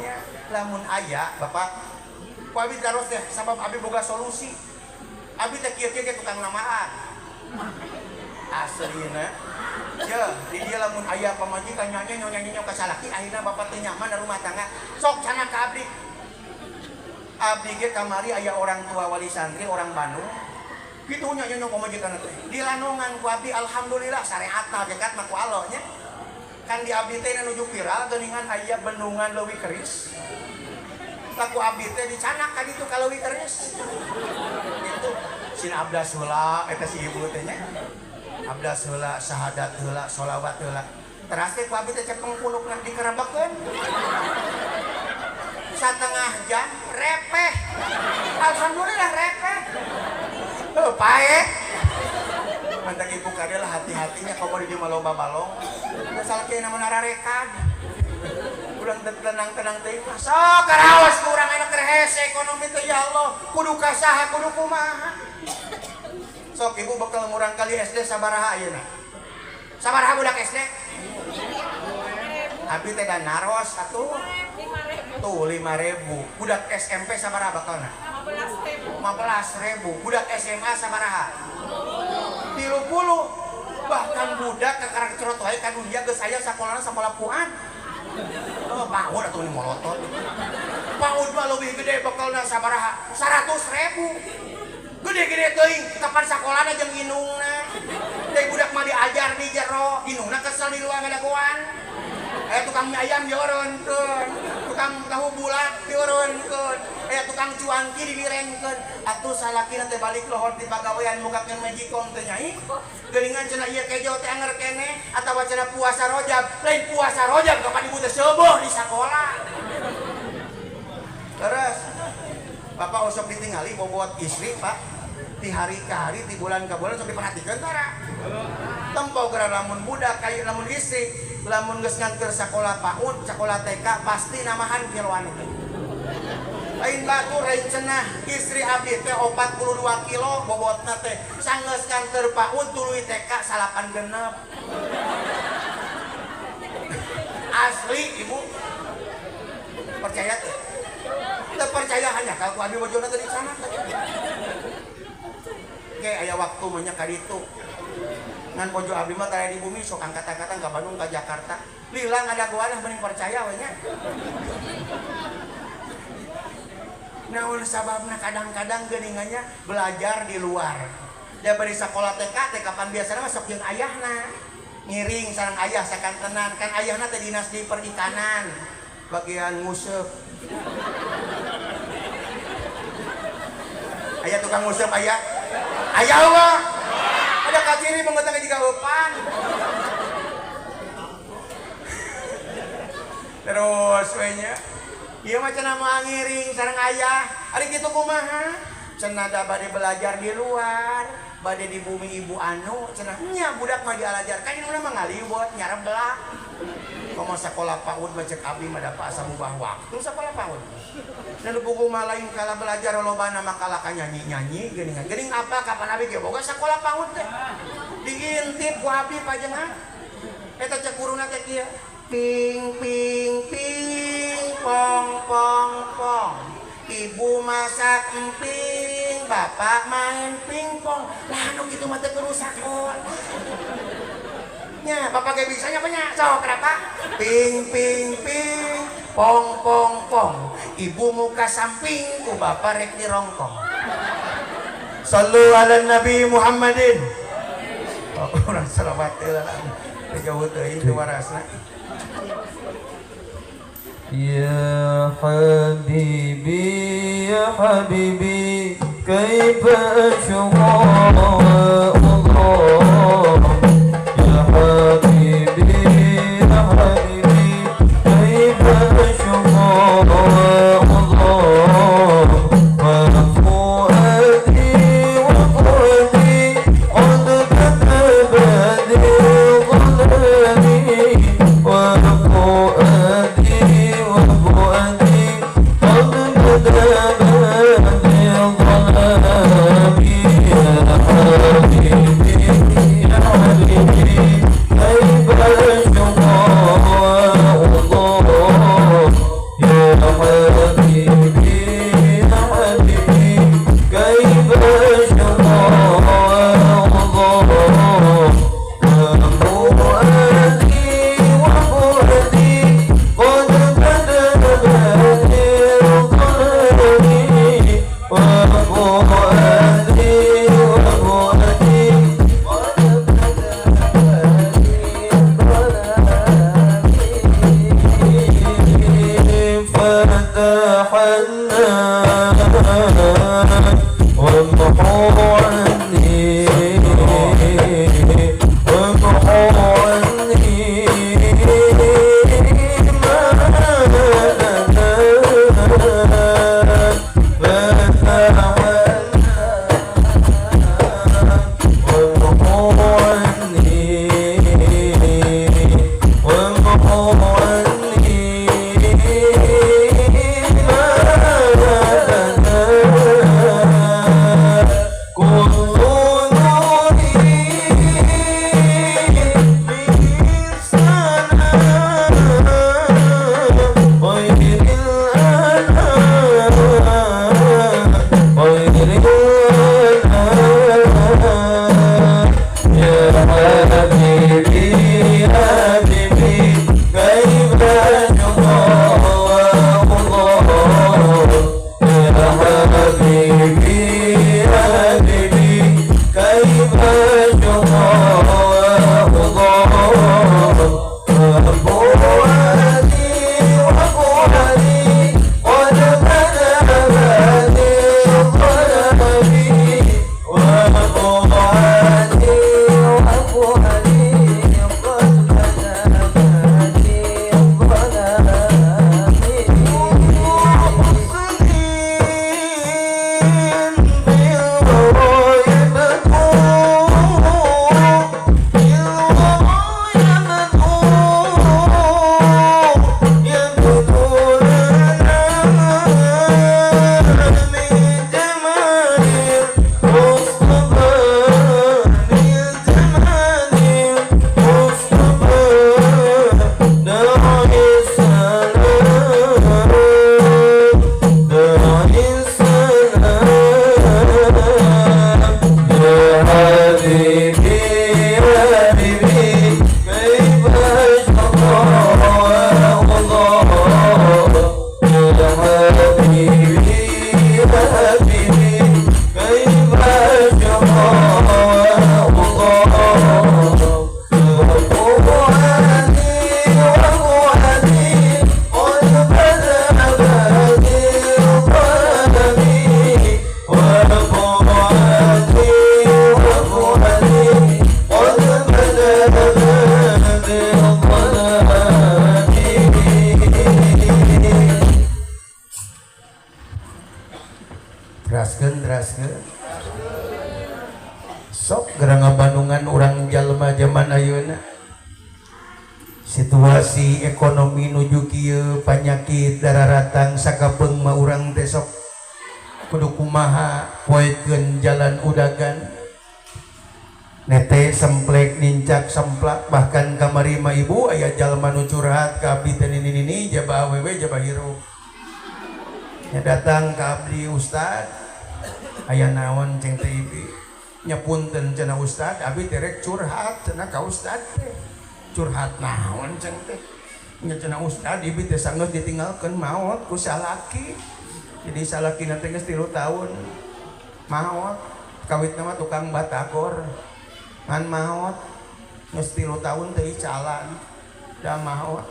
Speaker 1: Nya lamun aya bapak ku abi taros teh sabab abi boga solusi. Abi teh kieu-kieu ge tukang namaan. Aslina. Ya, di dia lamun aya pamajikan nyanyi nyonya ka salaki akhirna bapak teh nyaman rumah tangga. Sok cenah ka abdi. Abdi ge kamari aya orang tua wali santri orang Bandung. Kitu nya nyonya pamajikan teh. Dilanongan ku abdi alhamdulillah syariatna dekat mah ku Allah nya. Kan di abdi teh nuju viral geuningan aya bendungan leuwih keris. Ku abdi teh dicanak ka ditu ka leuwih keris. Gitu. Sin abdas heula eta si ibu teh nya. Abdas heula, syahadat heula, sholawat heula. Teras teh ku abdi teh cepeng punukna dikerebekeun. Setengah jam repeh. Alhamdulillah repeh. Heuh paeh. Mantak ibu kade lah hati-hatinya komo di dieu mah loba balong. Asal kieu na nararekan. Urang teh tenang-tenang teh mah
Speaker 2: sok karaos ku urang anu keur hese ekonomi teh ya Allah. Kudu ka saha kudu kumaha.
Speaker 1: Sok ibu bakal ngurang kali SD sabaraha ayeuna?
Speaker 2: Sabaraha budak SD?
Speaker 1: Abi teh da naros atuh. Tuh 5.000. Budak SMP sabaraha bakalna? 15.000. Budak SMA sabaraha? 30. Bahkan budak kakarak cerot wae ka dunia geus aya sakolana sakola puan. Oh, PAUD atuh ni molotot. PAUD mah leuwih gede bakalna sabaraha? 100.000. Gede-gede teuing kapan sakolana jeung indungna.
Speaker 2: Teh budak mah diajar di jero, indungna kesel di luar ngadagoan. Aya tukang mie ayam diurunkeun, tukang tahu bulat diurunkeun, aya tukang cuanki dilirengkeun. Atuh salakina teh balik lohor ti pagawean mukakeun magicom teh nyai. Geuningan cenah ieu kejo teh anger keneh atawa cenah puasa rojab, lain puasa rojab kapan ibu teh seueuh di sakola. Terus bapak osok ditingali bobot istri pak di hari ke hari, di bulan ke bulan sok diperhatikan tara. Tempo geura lamun budak kayu lamun istri, lamun geus nganteur sakola PAUD, sakola TK pasti namahan kiloan itu. Lain batur lain cenah istri abdi teh 42 kilo bobotna teh sanggeus nganteur PAUD tuluy TK 8 genep. Asli ibu. Percaya teh? Teu percaya hanya kalau ku abi bojona teh di sana teh. Oke, aya waktu mah nya ka ditu. Ngan bojo abdi mah tara di bumi sok angkat-angkatan ka Bandung ka Jakarta. Lila ngadagoan lah mending percaya we nya. Naon sababna kadang-kadang geuningannya belajar di luar. Dia bari sakola TK teh kapan biasana mah sok jeung ayahna. Ngiring sareng ayah sakantenan kan ayahna teh dinas di perikanan bagian nguseup. Aya tukang nguseup aya. Aya mah. Ada kaciri mengatakan juga eupan. Terus we nya. Ieu mah cenah moal ngiring sareng ayah. Ari kitu kumaha? Cenah da bade belajar di luar, bade di bumi ibu anu, cenah nya budak mah dialajar. Kan indungna mah ngaliwet nyareblak. Komo sakola PAUD mah cek abdi mah da asa mubah waktu sakola PAUD. Dan buku mah lain kala belajar lobana mah kala ka nyanyi-nyanyi geuningan. Geuning apa kapan abdi ge boga sakola PAUD teh. Diintip ku abdi pajengan. Eta cek guruna teh kieu. Ping ping ping pong pong pong. Ibu masak emping, bapak main pingpong. Lah anu kitu mah teh kudu sakola. Nya, bapak ge bisa nya nya. Sok kenapa? Ping ping ping pong pong pong. Ibu muka samping ku bapak rek dirongkong.
Speaker 1: Sallu ala Nabi Muhammadin. Oh, urang selawat teh lah. Jauh teuing teu warasna.
Speaker 3: Ya habibi ya habibi kaifa ashqa Allah ya habibi ya habibi kaifa ashqa Allah wa fuadi wa fuadi qad katabani dhalali wa fuadi wa fuadi qad katabani dhalali ya habibi ya habibi kaifa ashqa Allah ya habibi ya habibi kaifa ashqa Allah fuadi wa fuadi qad katabani dhalali wa fuadi wa fuadi qad katabani dhalali فتحنا وامحوا عني وامحوا عني ما لنا فتحنا وامحوا عني وامحوا عني ما لنا كل
Speaker 1: Sok geura ngabandungan urang jalma zaman ayeuna. Situasi ekonomi nuju kieu, panyakit dararatang sakapeung mah urang teh sok kudu kumaha poekeun jalan udagan. Nete semplek nincak semplak, bahkan kamari mah ibu aya jalma nu curhat ka abdi teh, nini nini jaba awewe jaba hirup. Nya datang ka abdi, "Ustad, aya naon?" ceng teh ibi. "Nya punten," cenah, "Ustad, abdi teh rek curhat," cenah, "ka Ustad teh." "Curhat naon?" ceng teh. "Nya," cenah, "Ustad, ibi teh sanggeus ditinggalkeun maot ku salaki." Jadi salakina teh geus 3 tahun maot. Kawitna mah tukang batagor. Ngan maot geus 3 tahun teh icalan. Da maot.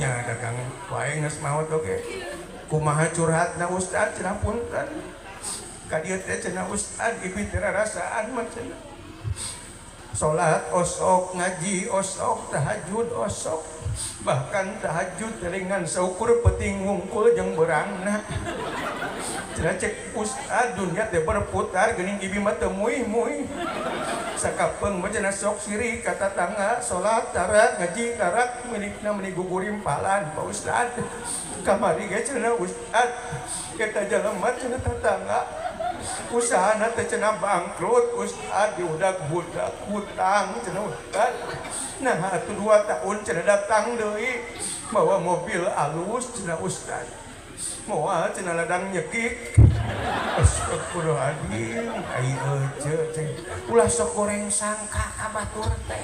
Speaker 1: Nya dagang wae geus maot oge. "Kumaha curhatna, Ustad?" cenah, "Punten. Ka dieu teh," cenah, "Ustad, ibi teh rarasaan mah," cenah. "Salat osok, ngaji osok, tahajud osok. Bahkan tahajud telingan saukur peuting wungkul jeung beurangna. Cenah cek Ustad dunia teh berputar geuning ibi mah teu muih-muih. Sakapeung mah," cenah, "sok sirik ka tatangga, salat tarak, ngaji tarak, milikna meuni gugurimpalan, Pak Ustad. Kamari ge," cenah, "Ustad, eta jalema," cenah, "tatangga usahana teh," cenah, "bangkrut, Ustad, diudag-budak hutang," cenah, "Ustad. Nah atuh 2 tahun," cenah, "datang deui bawa mobil alus," cenah, "Ustad. Moal," cenah, "ladang nyekik." Astagfirullahaladzim, ai ece ceng. Ulah sok goreng sangka ka batur teh.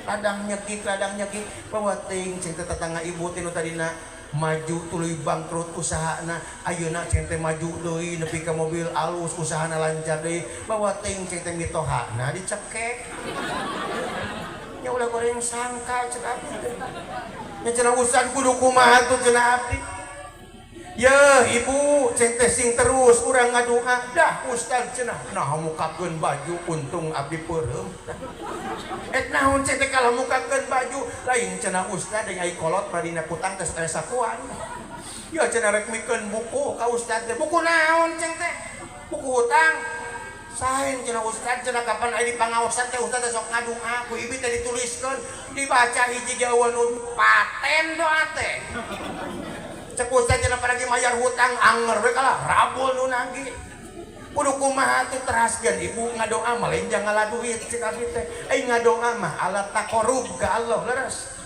Speaker 1: Ladang nyekik, ladang nyekik, bawa teuing ceng teh tetangga ibu teh nu tadina maju tuluy bangkrut usahana, ayeuna ceng teh maju deui nepi ka mobil alus, usahana lancar deui, bawa teuing ceng teh mitohana dicekek. Nya ulah goreng sangka cek abdi teh. Nya cenah Ustad kudu kumaha tuh cenah abdi. Ya ibu ceng teh sing terus urang ngadua dah Ustad cenah nah mukakeun baju untung abdi peureum. Et naon ceng teh kalau mukakeun baju lain cenah Ustad deui ai kolot madina kutang teh aya sakuan. Ya cenah rek mikeun buku ka Ustad teh, buku naon ceng teh? Buku hutang. Saen cenah Ustad cenah kapan aya di pangaosan teh Ustad teh sok ngadua ku ibi teh dituliskeun dibaca hiji ge eueuh nu paten doa teh. Cek Ustad cenah pada mayar hutang anger we kalah rabul nu nagih. Kudu kumaha tuh teraskeun ibu ngadoa mah lain jangan ngala duit cek abdi teh. Ai ngadoa mah alat taqarrub ka Allah leres.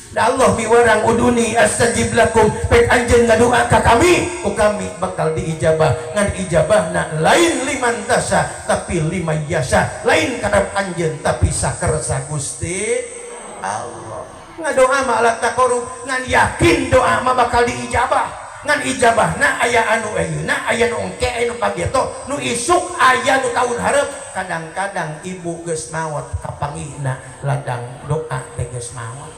Speaker 1: Da Allah miwarang uduni astajib lakum, pek anjeun ngadoa ka kami, ku kami bakal diijabah. Ngan ijabahna lain liman tasa tapi lima yasa, lain karep anjeun tapi sakersa Gusti Allah. Ngadoa mah alat taqarrub, ngan yakin doa mah bakal diijabah. Ngan ijabahna aya anu ayeuna, aya nu engke, aya nu pageto, nu isuk, aya nu tahun hareup. Kadang-kadang ibu geus maot kapanggihna ladang doa teh geus maot.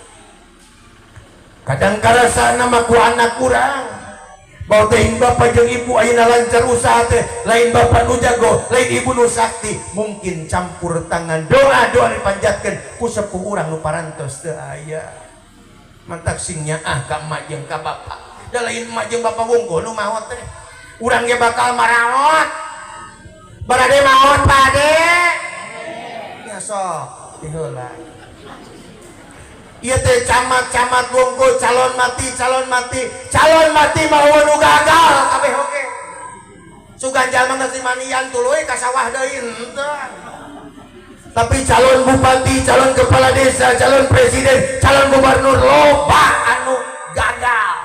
Speaker 1: Kadang karasana mah ku anak urang bawa teh bapak jeung ibu ayeuna lancar usaha teh lain bapak nu jago, lain ibu nu sakti, mungkin campur tangan doa-doa dipanjatkeun ku sepuh urang nu parantos teu aya. Mantak sing nyaah ka emak jeung ka bapak. Da lain emak jeung bapak wungkul nu maot teh. Urang ge bakal maraot. Barade maot pade. Ya sok diheula. Ieu teh camat-camat wungkul calon mati, calon mati, calon mati mah nu gagal kabeh oge. Sugan jalma geus dimanian tuluy ka sawah deui henteu. Tapi calon bupati, calon kepala desa, calon presiden, calon gubernur loba anu gagal.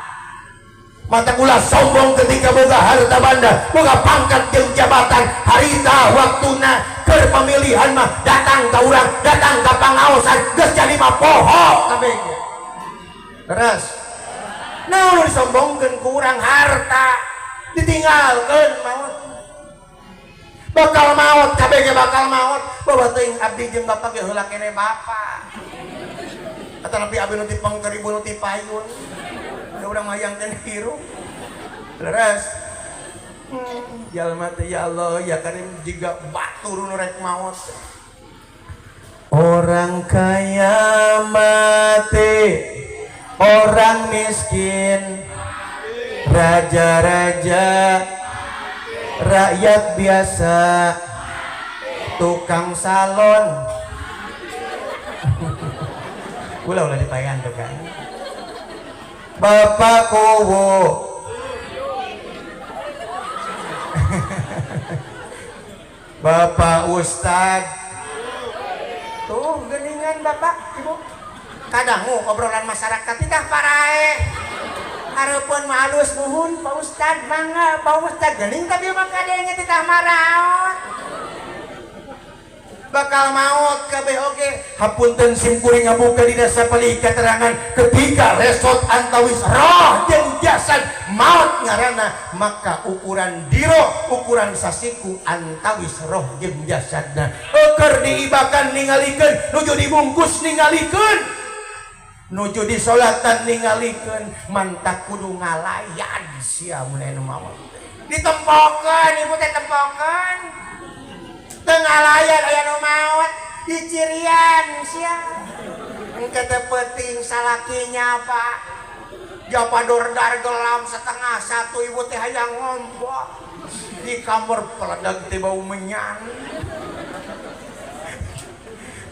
Speaker 1: Mata ulah sombong ketika boga harta banda, boga pangkat jeung jabatan, harita waktuna keur pemilihan mah datang ka urang, datang ka pangaosan, geus jadi mah poho kabeh ge. Terus naon disombongkeun ku urang harta ditinggalkeun maot. Bakal maot kabeh ge bakal maot. Bawa teuing abdi jeung bapak ge heula keneh bapak. Atanapi abdi nu ti pengker ibu nu ti payun. Da urang hayang keneh hirup. Leres. Jalma teh ya Allah ya Karim jiga batur nu rek maot. Orang kaya mati, orang miskin, raja-raja. Rakyat biasa, tukang salon. Ulah ulah dipayan tuh kan. Bapak Kowo. Bapak Ustad.
Speaker 2: Tuh geningan bapak ibu. Kadangu obrolan masyarakat tidak parae. Hareupeun mah halus muhun Pak Ustad mangga Pak Ustad gening tapi mah kadenge teh maraot.
Speaker 1: Bakal maot kabeh oge. Hapunten sim kuring ngabuka dina sapalih katerangan ketika resot antawis roh jeung jasad maot ngaranna maka ukuran diro ukuran sasiku antawis roh jeung jasadna. Eukeun diibakan ningalikeun, nuju dibungkus ningalikeun, nuju disolatan ningalikeun, mantak kudu ngalayan sia mun anu maot.
Speaker 2: Ditempokeun ibu teh tempokeun. Teu ngalayan aya nu maot dicirian sia. Engke teh peuting salakinya Pak. Japa dordar gelam 12:30 ibu teh hayang ngompok.
Speaker 1: Di kamar peledag teh bau menyan.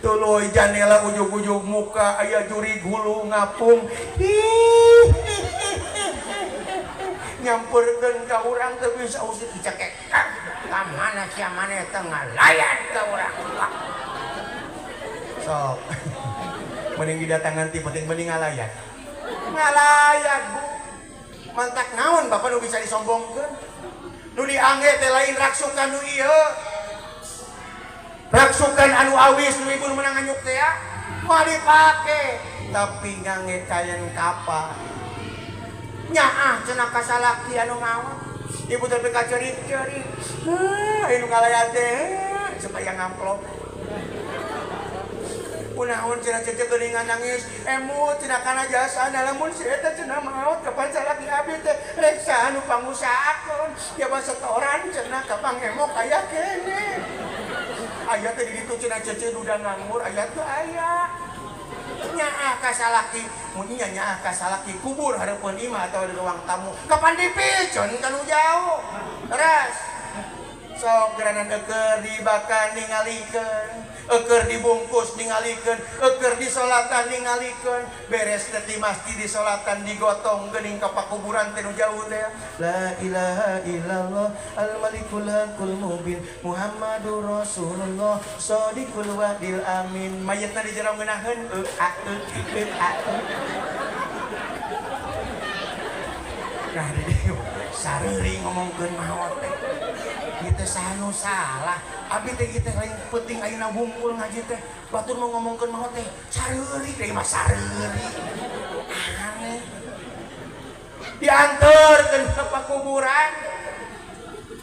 Speaker 1: Tuluy janela ujug-ujug muka aya jurig hulu ngapung. Nyamperkeun ka urang teu bisa usik dicekek.
Speaker 2: Ka mana sia maneh teu ngalayan ka urang.
Speaker 1: Sok. Mending didatangan ti penting mending ngalayan. Ngalayan Bu. Mantak naon bapak nu bisa disombongkeun? Nu diangge teh lain raksukan nu ieu. Raksukan anu awis nu ibu menang nganyuk teh ya.
Speaker 2: Moal dipake
Speaker 1: tapi ngange kayen kapa.
Speaker 2: Nyaah cenah ka salaki anu maot. Ibu teh ka ceurik-ceurik.
Speaker 1: Heuh, anu ngalayan teh supaya ngamplop. Kunaon cenah cece geuningan nangis, emut cenah kana jasana lamun si eta cenah maot kapan salaki abdi teh rek saha nu pangusahakeun. Ya mah setoran cenah ka pangemok aya keneh. Aya teh di ditu cenah cece duda nganggur aya teu aya.
Speaker 2: Nyaah ka salaki, mun nya nyaah ka salaki kubur hareupeun imah atawa di ruang tamu. Kapan dipicon ka nu jauh. Teras.
Speaker 1: Sok geranan eukeun dibakan ningalikeun, eukeun dibungkus ningalikeun, eukeun disolatan ningalikeun, beres teh di masjid disolatan digotong geuning ka pakuburan teh nu jauh teh. La ilaha illallah al malikul hakul mubin Muhammadur Rasulullah shadiqul wa'dil amin. Mayitna di jero ngeunaheun e a e e a e. Nah di dieu sareuring ngomongkeun maot teh. Kita sanu salah, abi teh kita lain penting ayeuna wungkul ngaji teh. Batur mau ngomongkeun maot teh, sareuri teh mah sareuri. Aneh. Dianterkeun ka pakuburan,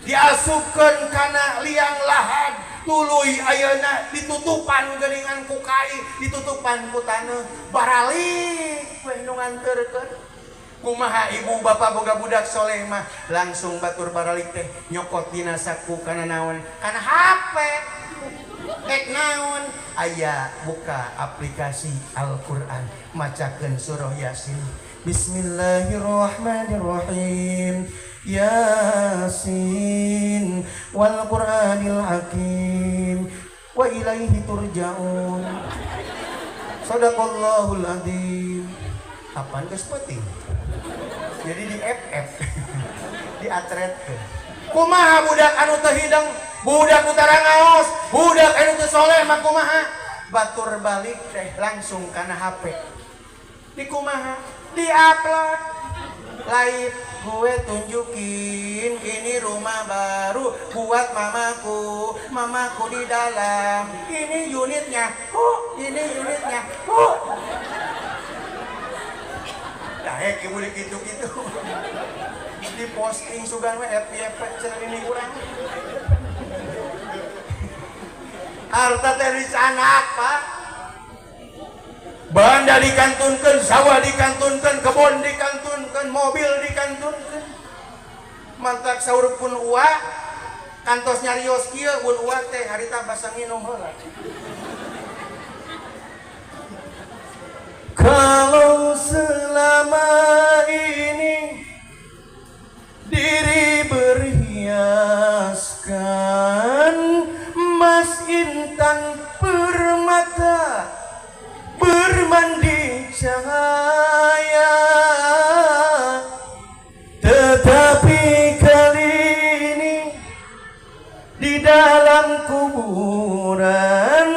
Speaker 1: diasupkeun kana liang lahat, tuluy ayeuna ditutupan geuningan ku kai, ditutupan ku taneuh, baralik we nu nganterkeun. Kumaha ibu bapak boga budak soleh mah langsung batur baralik teh nyokot dina saku kana naon
Speaker 2: kana HP rek naon
Speaker 1: aya buka aplikasi Al-Qur'an macakeun surah Yasin. Bismillahirrahmanirrahim. Yasin wal Qur'anil Hakim wa ilaihi turja'un. Sadaqallahul azim. Apaan geus penting? Jadi di FF di atret. Kumaha budak anu teu hideng, budak utara ngaos, budak anu teu soleh mah kumaha? Batur balik teh langsung kana HP. Di kumaha? Di-upload. Live gue tunjukin ini rumah baru buat mamaku, mamaku di dalam. Ini unitnya, ini unitnya, Daek ibu di gitu-gitu. Di posting sugan we FYP cenah ini urang. Harta teh dicanak, Pak. Banda dikantunkeun, sawah dikantunkeun, kebon dikantunkeun, mobil dikantunkeun. Mantak saur pun ua kantos nyarios kieu mun ua teh harita basa nginum heula. Kalau selama ini diri berkhianat, bagaikan permata bermandi cahaya. Tetapi kali ini di dalam kuburan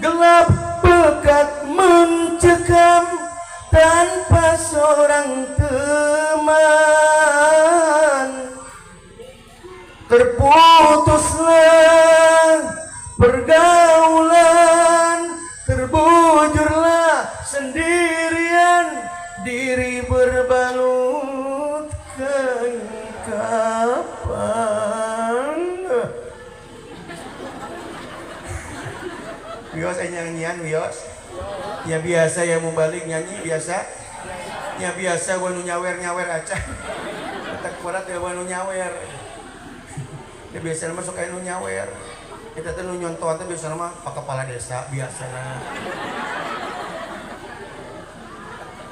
Speaker 1: gelap pekat mencekam tanpa seorang teman. Terputuslah pergaulan, terbujurlah sendirian, diri berbalut kain kapan. Wios nyanyian wios. Ya biasa ya mau balik nyanyi biasa. Ya biasa gua nu nyawer-nyawer aja. Tak kuat ya gua nu nyawer. Ya biasa mah sok aya nu nyawer. Kita teh nu nyontohan teh biasa mah pak kepala desa biasana.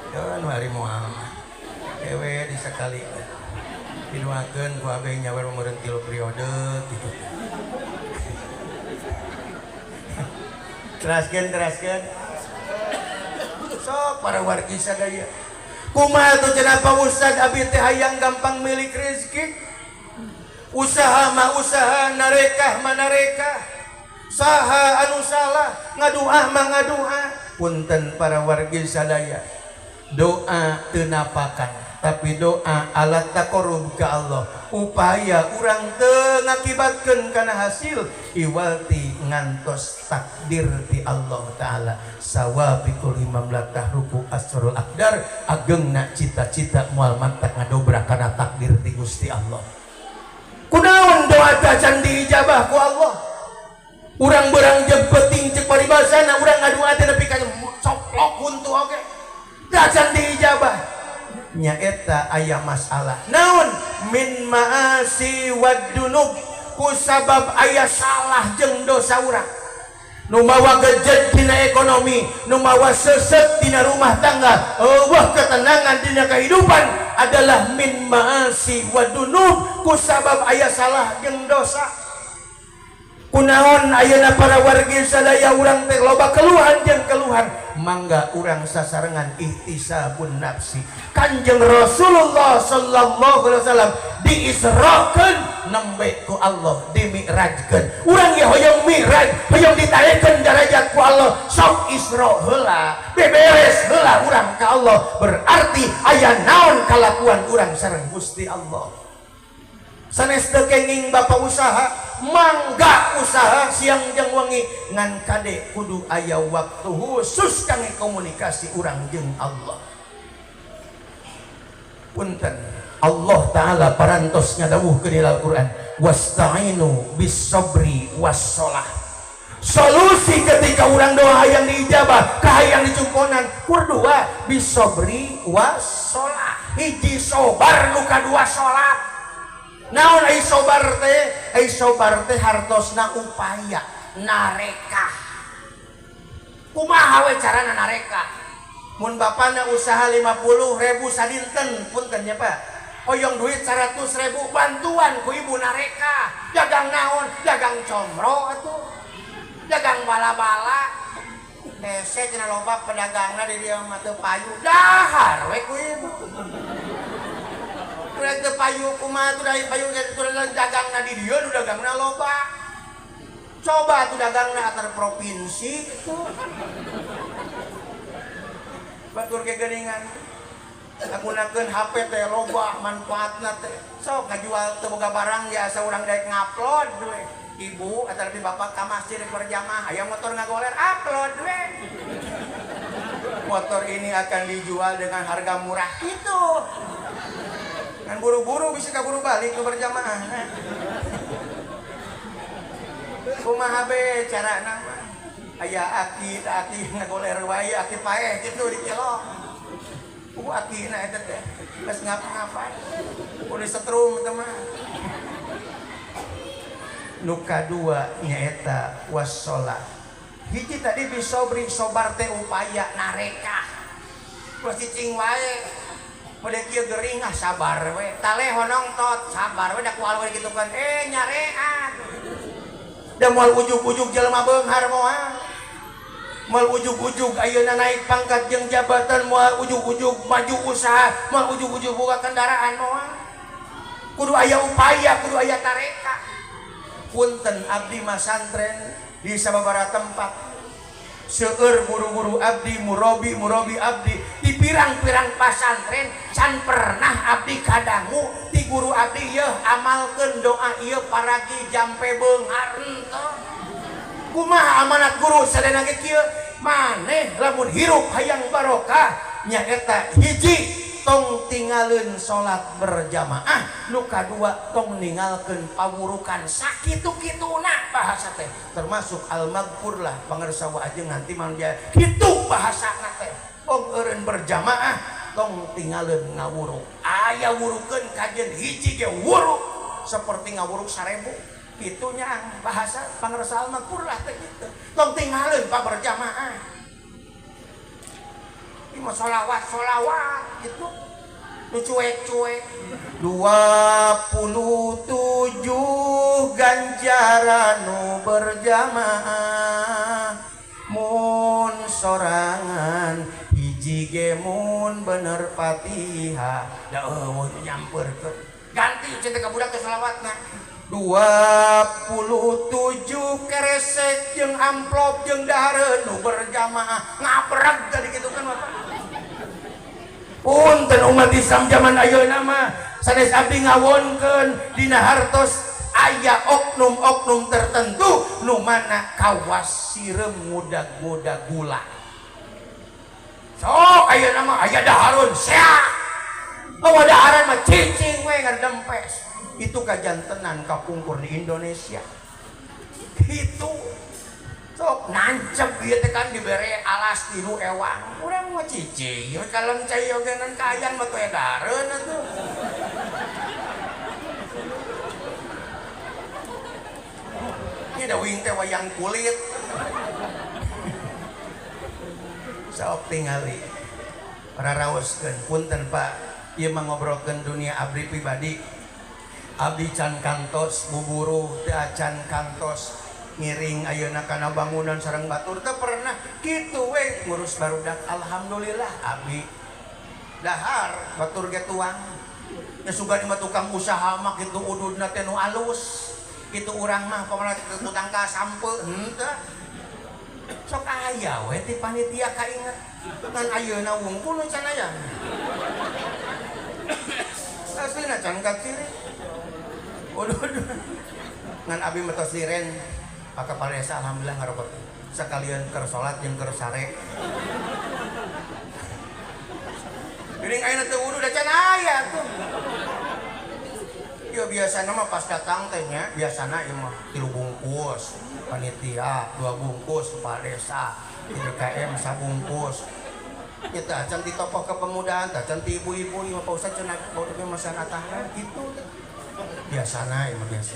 Speaker 1: Ya nu hari moal mah. Ewe di sakali. Didoakeun ku abeng nyawer meureun 3 periode gitu. Teraskeun teraskeun. Sok para wargi sadaya. Kumaha tuh cenah Pak Ustad abi teh hayang gampang milik rezeki. Usaha mah usaha, narekah mah narekah. Saha anu salah, ngaduah mah ngaduah. Punten para wargi sadaya. Doa teu napakan, tapi doa alat taqarrub ka Allah. Upaya urang teu ngakibatkeun kana hasil iwalti ngantos takdir ti Allah Ta'ala. Sawabikul imam la tahruku asrul akdar, agengna cita-cita moal mantak ngadobrak kana takdir ti Gusti Allah. Kunaon doa tacan diijabah ku Allah? Urang berang jeung penting cek paribasana urang ngadua teh nepi ka coplok huntu oge. Tacan diijabah. Nyaeta aya masalah. Naon? Min maasi wad dunub, ku sabab aya salah jeung dosa urang. Nu mawa gejet dina ekonomi, nu mawa seset dina rumah tangga, eueuh ketenangan dina kehidupan adalah min maasi wa dunub, ku sabab aya salah jeung dosa. Kunaon ayeuna para wargi sadaya urang teh loba keluhan jeung keluhan, mangga urang sasarengan ihtisabun nafsi. Kanjeng Rasulullah sallallahu alaihi wasallam diisrakeun nembe ku Allah, dimi'rajkeun. Urang ge hoyong mi'raj, hoyong ditaekeun darajat ku Allah, sok Isra heula, beberes heula urang ka Allah, berarti aya naon kalakuan urang sareng Gusti Allah. Sanes teu kenging bapak usaha, mangga usaha siang jeung wengi, ngan kade kudu aya waktu khusus kangge komunikasi urang jeung Allah. Punten, Allah Ta'ala parantos ngadawuh ke dalam Al-Quran, wasta'inu bis sabri was shalah. Solusi ketika urang doa hayang diijabah, kahayang dicumponan, kur dua bis sabri was shalah. Hiji sobar, nu kadua salat. Naon ai sobar teh? Ai sobar teh hartosna upaya narekah. Kumaha we carana narekah? Mun bapana usaha 50.000 sadinten, punten nya Pak. Hoyong duit 100.000 bantuan ku ibu narekah. Dagang naon? Dagang comro atuh. Dagang bala-bala. Hese cenah loba pedagangna di dieu mah teu payu. Dahar we ku ibu. Udah teu payu kumaha tuh dari payu ge tuh dagangna di dieu nu dagangna loba. Coba tuh dagangna antar provinsi gitu. Batur ge geuningan. Ngagunakeun HP teh loba manfaatna teh. Sok ngajual teu boga barang ge asa urang daek ngupload we. Ibu atau lebih bapak ka masjid rek berjamaah, aya motor ngagoler upload we. Motor ini akan dijual dengan harga murah gitu. Kan buru-buru bisa kaburu balik ke berjamaah. Kumaha be carana mah? Aya aki aki ngagoler wae aki paeh kitu dicelok. Ku akina eta teh geus ngapa-ngapain. Kudu setrum eta mah. Nu kadua nyaeta wassalat. Hiji tadi bisobri sobar teh upaya narekah. Ulah cicing wae. Mode kieu gering ah sabar we. Tale honong tot sabar we da ku alwe kitu kan nyareat.
Speaker 2: Da moal ujug-ujug jelema beunghar moal. Moal ujug-ujug ayeuna naik pangkat jeung jabatan, moal ujug-ujug maju usaha, moal ujug-ujug boga kendaraan moal. Kudu aya upaya, kudu aya tareka. Punten abdi masantren di sababaraha tempat. Seueur guru-guru abdi, murabi-murabi abdi di pirang-pirang pasantren can pernah abdi kadangu ti guru abdi yeuh amalkeun doa ieu paragi jampe beunghar henteu. Kumaha amanat guru sadayana ge kieu, maneh lamun hirup hayang barokah nyaeta hiji tong tinggalin salat berjamaah, nu kadua tong ninggalkeun pawurukan sakitu-kituna bahasa teh termasuk al-maghfur lah pangersa wa ajeng nganti mangga kitu bahasana teh tong eureun berjamaah tong tinggalin ngawuruk aya wurukeun kajen hiji ge wuruk seperti ngawuruk 1000 kitu nya bahasa pangersa al-maghfur lah teh kitu tong tinggalin pa berjamaah. Ini mah sholawat sholawat gitu nu cuek-cuek 27 ganjaran nu berjamaah mun sorangan hiji ge mun bener Fatihah da eueuh nyamperkeun ganti cenah ka budak teh sholawatna 27 keresek jeung amplop jeung dahareun nu berjamaah ngabreg tadi kitu kan Bapak. Punten umat Islam zaman ayeuna mah sanes abdi ngawonkeun dina hartos aya oknum-oknum tertentu nu mana kawas sireum ngudag-ngudag gula. Sok ayeuna mah aya dahareun seak. Bawa dahareun mah cicing we ngadempes. Itu kajantenan kapungkur di Indonesia. Itu sok nancep ieu teh kan dibere alas tilu ewang. Urang mah cicing ieu kalem cai ogenan kaayaan mah teu dahareun atuh. Ieu da uing teh wayang kulit. Sok tingali. Raraoskeun punten Pak, ieu mah ngobrolkeun dunia abdi pribadi. Abdi can kantos buburuh teu acan kantos ngiring ayeuna kana bangunan sareng batur teu pernah kitu we ngurus barudak alhamdulillah abdi dahar batur ge tuang nya sugan mah tukang usaha mah kitu ududna teh nu alus kitu urang mah pamana tukang ka sampe henteu sok aya we ti panitia kainget ngan ayeuna wungkul can aya aslina can kaciri. Waduh, ngan abi metos liren Pak Kepala Desa alhamdulillah ngarokot sekalian keur salat jeung keur sare. Geuning ayeuna teu wudu da can aya tuh. Ieu biasana mah pas datang teh nya, biasana ieu mah 3 bungkus panitia, 2 bungkus kepala desa, DKM sabungkus. Kita acan di tokoh kepemudaan, acan ti ibu-ibu ieu mah Pak Ustad cenah bae masan atahan kitu. Biasana ieu mah biasa.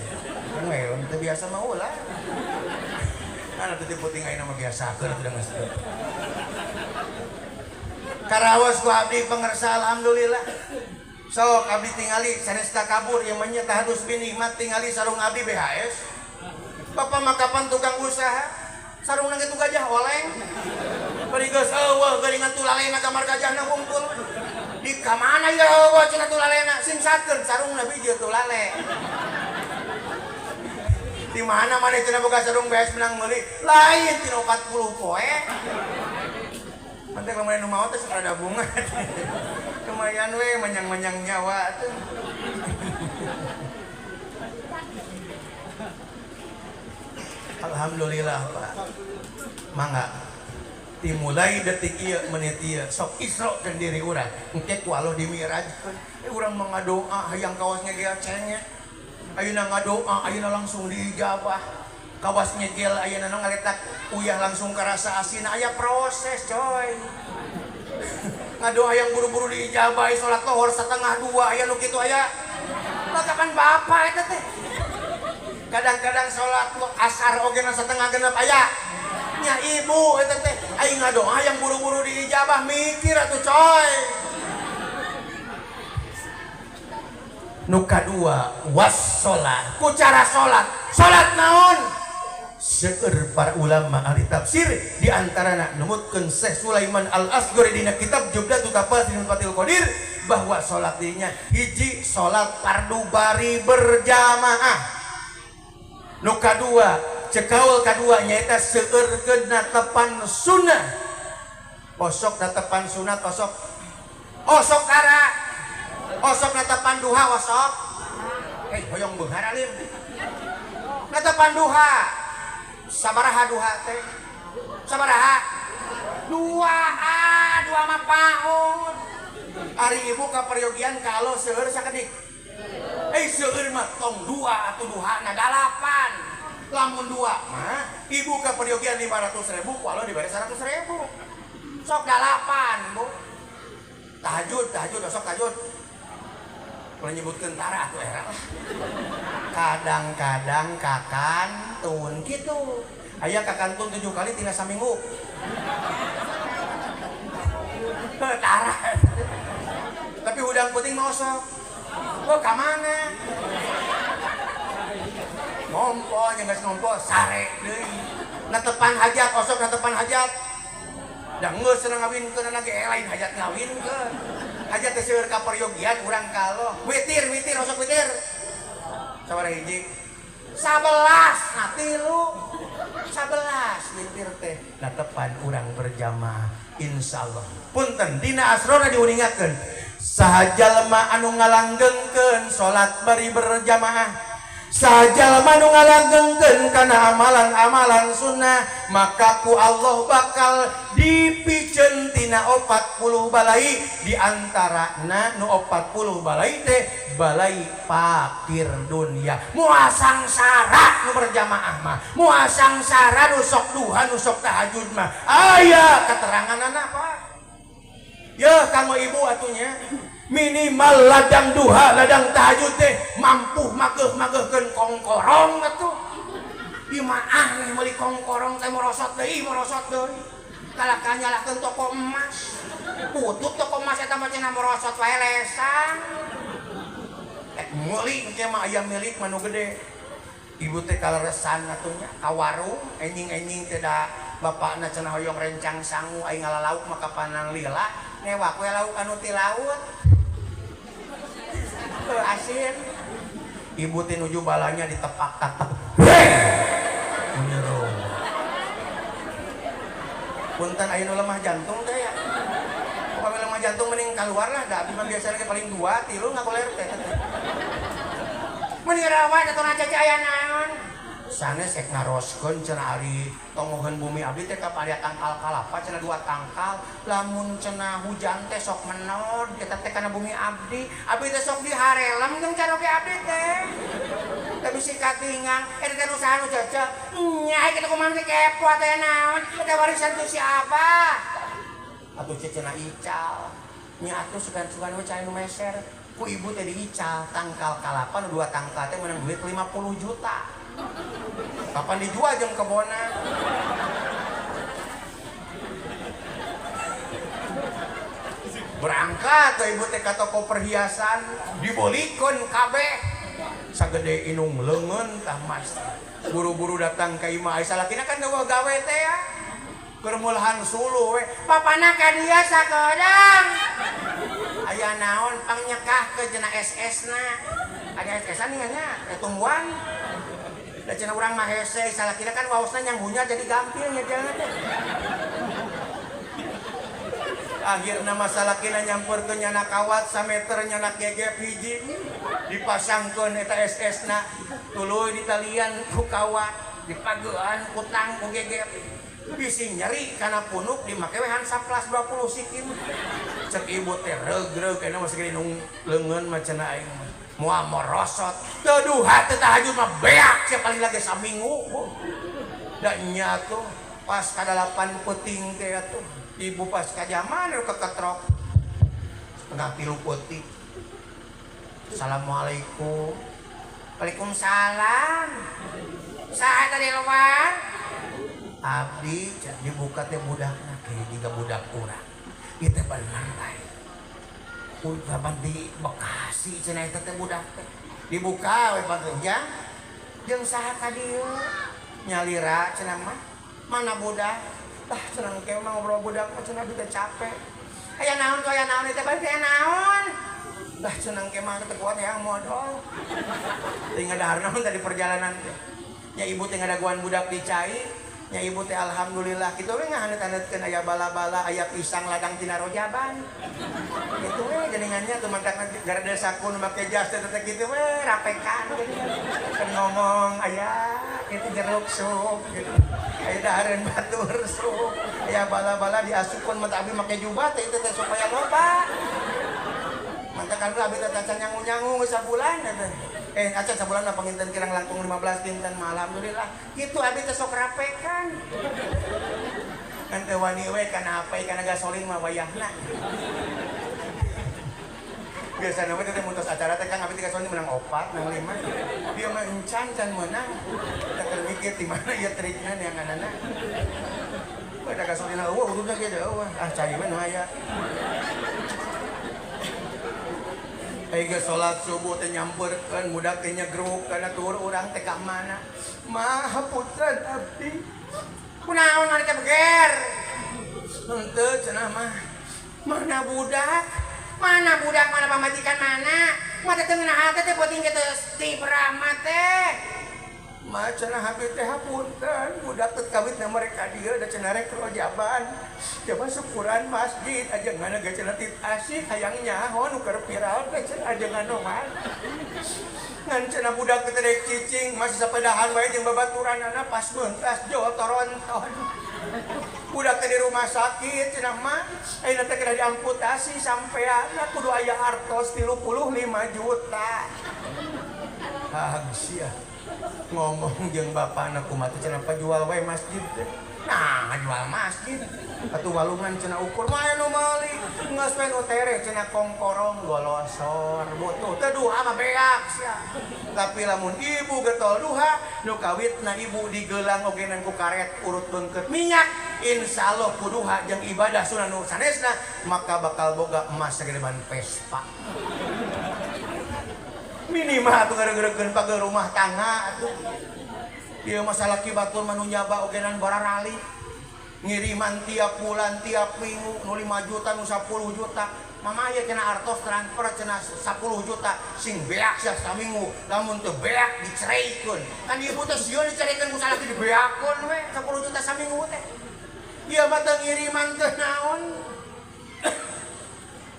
Speaker 2: Kan we teu biasa mah ulah. Kan atuh teu puting ayeuna mah biasakeun atuh da geus. Karaos ku abdi pangersa alhamdulillah. Sok abdi tingali sanes takabur ieu mah nya tahadus bin nikmat tingali sarung abdi BHS. Bapak mah kapan tukang usaha? Sarungna kitu gajah oleng. Bari geus eueuh geuningan tulalena kamar gajahna wungkul. Di kamana ya eueuh cenah tulalena singsakeun sarungna biji tulale. Di mana maneh cenah boga sarung BHS menang meuli? Lain tina 40 poe. Penting lamun nu maot teh sok rada bunga. Lumayan we menyang-menyang nyawa tuh. Alhamdulillah Pak. Mangga dimulai detik ieu menit ieu sok isrokeun diri urang. Engke ku Allah dimirajkeun. Urang mah ngadoa hayang kawas ngegel cengek. Ayeuna ngadoa ayeuna langsung diijabah. Kawas ngegel ayeuna ngaletak uyah langsung karasa asin aya proses coy. Ngadoa yang buru-buru diijabah salat lohor 1:30 aya nu kitu aya. Matakan bapak eta teh. Kadang-kadang salat asar oge na 5:30 aya. Nya ibu eta teh aing ngadoa yang buru-buru diijabah mikir atuh coy. Nu kadua was salat. Ku cara salat. Salat naon?
Speaker 1: Seueur para ulama ahli tafsir di antarana numutkeun Syekh Sulaiman Al-Asgori dina kitab Jubdatut Tafasir Fathil Qadir bahwa salat dinya hiji salat fardu bari berjamaah. Nu kadua, cekaul kadua nyaeta seueurkeun natepan sunnah. Osok natepan sunat osok. Osok kara. Osok natepan duha osok. Hoyong beunghar alim. Natepan duha. Sabaraha duha teh? Sabaraha? Dua dua mah paun. Ari ibu ka peryogian kalau seueur sakedik. Seueur mah tong dua atuh duhana dalapan. Lamun dua mah ibu ka peryogian 500.000 ku Allah dibere 100.000. Sok dalapan, Bu. Tahajud, tahajud, sok tahajud. Kalau nyebutkeun tara atuh era. Kadang-kadang kakantun kitu. Aya kakantun 7 kali tina saminggu. Tara. Tapi hudang penting mah osok. Oh, ka mana? Ngompo nya geus ngompo sare deui. Netepan hajat osok netepan hajat. Da geus cenah ngawinkeun anak ge lain hajat ngawinkeun. Hajat teh seueur ka peryogian urang kaloh. Witir witir osok witir. Sabaraha hiji? 11 nah 3. 11 witir teh netepan urang berjamaah insyaallah. Punten dina asrona diuningakeun saha jalma anu ngalanggengkeun salat bari berjamaah, saha jalma anu ngalanggengkeun kana amalan-amalan sunnah, maka ku Allah bakal dipiceun tina 40 balai, di antarana nu 40 balai teh balai fakir dunia. Moal sangsara nu berjamaah mah, moal sangsara nu sok duha nu sok tahajud mah. Aya keteranganana Pak. Ya kanggo ibu atunya minimal ladang duha ladang tahajud teh mampu mageuh-mageuhkeun kongkorong atuh. Imaah nih meuli kongkorong teh merosot deui merosot deui. Kalakah nyalahkeun toko emas. Putut toko emas eta mah cenah merosot wae lesang. Meuli engke mah aya milik mah nu gede. Ibu teh kaleresan atunya ka warung enjing-enjing teh da bapakna cenah hoyong rencang sangu aing ngalalauk mah kapanan lila newak we lauk anu ti laut. Asin. Ibu teh nuju balanya ditepak tatep. Menyuruh. Punten aya nu lemah jantung teh ya. Upami lemah jantung mending keluar lah, da abdi mah biasana ge paling 2 3 ngagoler teh. Mending rawat atuh ngacaca aya naon. Sanes ek naroskeun cenah ari tongoheun bumi abdi teh kapalia tangkal kalapa cenah 2 tangkal, lamun cenah hujan teh sok menod eta teh kana bumi abdi, abdi teh sok diharelem jeung caroge abdi teh. Teh bisi katingang eta teh usaha nu cece. Nya kitu kumaha teh kepo teh naon, eta warisan tu si abah. Atuh cenah ical. Nya atuh sugan-sugan we cai nu meser. Ku ibu teh diical tangkal kalapa nu 2 tangkal teh meunang duit 50 juta. Kapan dijual jeung kebona? Berangkat ke ibu teh ka toko perhiasan, dibolikeun kabeh. Sagede inung leungeun tah mas. Buru-buru datang ka imah ai salakina kan eueuh gawe teh ya. Keur mulahan suluh we. Papana ka dieu sakeudang. Aya naon pangnyekahkeun cenah SS-na. Ada SS-an nya tumbuhan. Da cenah urang mah hese salakina kan waosna nyanggunya jadi gampil nya jangan teh. Akhirna masalakina nyamperkeun nyana kawat sameter nyana gegep hiji dipasangkeun eta SS-na tuluy ditalian ku kawat dipagean ku tang ku gegep bisi nyeri kana punuk dimake we Hansaplas 20 sikim. Cek ibu teh reug-reug kana mah sagede nung leungeun mah cenah aing mah. Moal merosot teu duha teu tahajud mah beak sia paling lagi saminggu. Da nya tuh pas ka 8 peuting teh atuh ibu pas ka jaman keketrok 2:30 peuting. Assalamualaikum. Waalaikumsalam. Saha tadi luar? Abdi dibuka teh budakna ke jiga budak urang. Ieu teh bener bae. Udah di Bekasi cenah eta teh budak teh. Dibuka we panggeuh jeung saha ka dieu?
Speaker 2: Nyalira cenah mah. Mana budak? Tah cenah engke mah ngobrol budak mah cenah abdi teh capek. Aya naon tuh aya naon teh bari aya naon? Tah cenah engke mah teu kuat hayang modol. Teu ngadahar naon tadi perjalanan teh. Nya ibu teh ngadaguan budak di cai. Nya ibu teh alhamdulillah kitu we ngahaneut-haneutkeun aya bala-bala aya pisang ladang tina rojaban. Kitu we geuningannya teu mantak garede saku nu make jas teh teh kitu we rapekan geuningan. Keur ngomong aya kitu jeruk sup gitu. Aya dahareun batur sup. Aya bala-bala diasupkeun mah abdi make jubah teh itu teh supaya loba. Mantakan abdi teh tacan nyangu-nyangu geus sabulan teh. Acan sabulan mah panginten kirang langkung 15 dinten mah alhamdulillah. Kitu abdi teh sok rapekan. Kan teu wani we kana HP kana gasolin mah wayahna. Biasana we teh mun tos acara teh Kang abdi teh gasolin menang 4, menang 5. Dia mah encan can meunang. Teh keur mikir di mana ieu trikna neanganana. We da gasolin eueuh ududna ge eueuh. Ah cai we nu aya. Ayo sholat subuh teh nyamperkeun budak teh nyegruk kana tur urang teh ka mana? Maha putra abdi. Kunaon ari teh beger? Henteu cenah mah. Mana budak? Mana budak mana pamajikan mana? Mah teh teu ngeunah hate teh penting kitu di berama teh. Mah cenah abdi teh hapunten budak teh kawitna mereka dieu da cenah rek rojaban. Coba syukuran masjid ajengan ge cenah tit asih hayang nyaho nu keur viral teh cenah ajengan mah. Ngan cenah budak teh rek cicing masih sapedahan wae jeung babaturanana pas mentas jol toronton. Budak teh di rumah sakit cenah mah ayeuna teh kena diamputasi sampeanna kudu aya artos 35 juta. Ah sia. Ngomong jeung bapana kumaha teh cenah jual wae masjid teh. Nah, jual masjid. Atuh walungan cenah ukur mah aya nu meuli. Geus we nu tere cenah kongkorong golosor. Butuh teh duha mah beak sia. Tapi lamun ibu getol duha, nu kawitna ibu digelang ogenan ku karet urut beungkeut minyak, insyaallah ku duha jeung ibadah sunah nu sanesna maka bakal boga emas sagede ban Vespa. Minimal atuh gara-garakeun pagar rumah tangga atuh. Ieu masalah ki batur mah nu nyaba ogenan bararali. Ngiriman tiap bulan, tiap minggu nu 5 juta, nu 10 juta. Mama aya cenah artos transfer cenah 10 juta sing beak sia saminggu. Lamun teu beak dicereikeun. Kan ibu teh sieun dicereikeun ku salaki dibeakeun we 10 juta saminggu teh. Ieu mah teu ngiriman teh naon.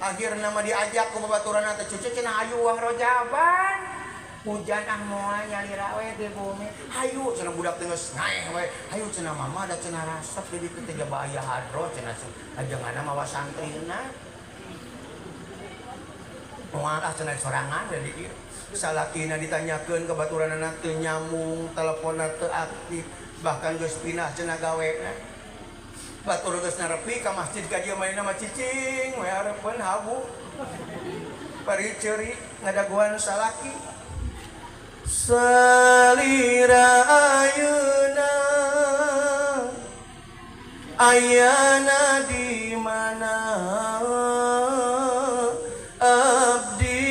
Speaker 2: Akhirna mah diajak ku babaturanna teh cucu cenah hayu uang rojaban. Hujan ah moal nyalira we di bumi. Hayu cenah budak teh geus naeh we. Hayu cenah mama da cenah rasep di ditu teh jaba aya hadro cenah ajenganna mawa santrina. Moal ah cenah sorangan we di dieu. Salakina ditanyakeun ka baturanna teu nyambung, teleponna teu aktif, bahkan geus pindah cenah gawena. Batur geus narepi ka masjid ka dieu manehna mah cicing we hareupeun habu. Bari ceuri ngadaguan salaki. Salira ayeuna ayana di mana abdi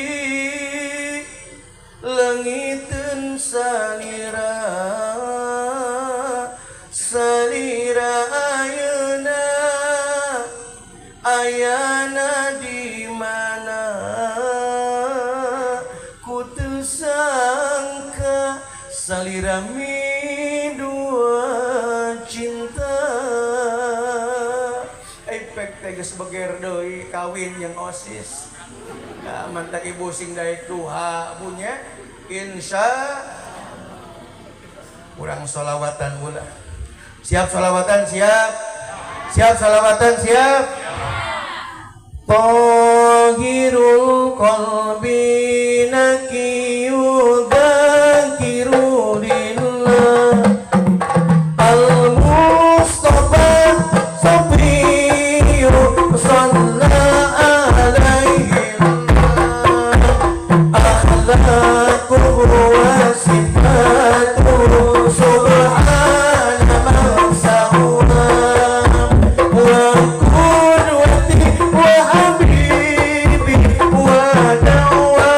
Speaker 2: leungiteun salira salira ayeuna ayana di mana ku teu sangka salira midua cinta. Efek teh geus beger deui kawin jeung OSIS. Nah, mantak ibu sing daek duha punya insya kurang solawatan ulah. Siap solawatan siap. Siap solawatan siap. Tahirul qalbi naqiyu dzakiru lillah al mustafa safiyu salla alaihi akhlaquhu wa sifatuhu subhana man sawwa wa qudwati wa habibi wa dawai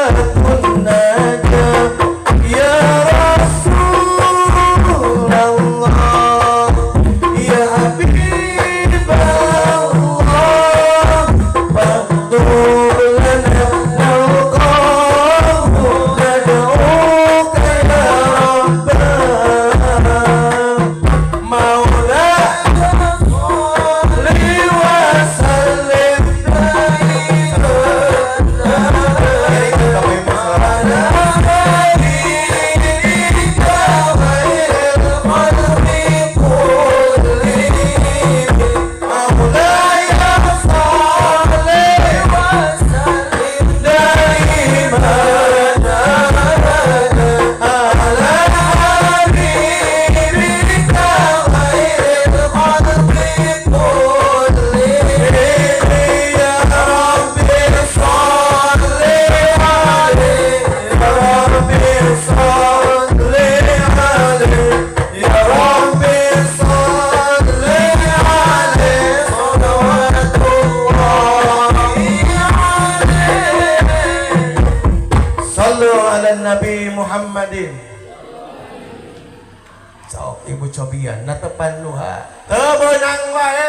Speaker 1: sobian natepan duha teu beunang wae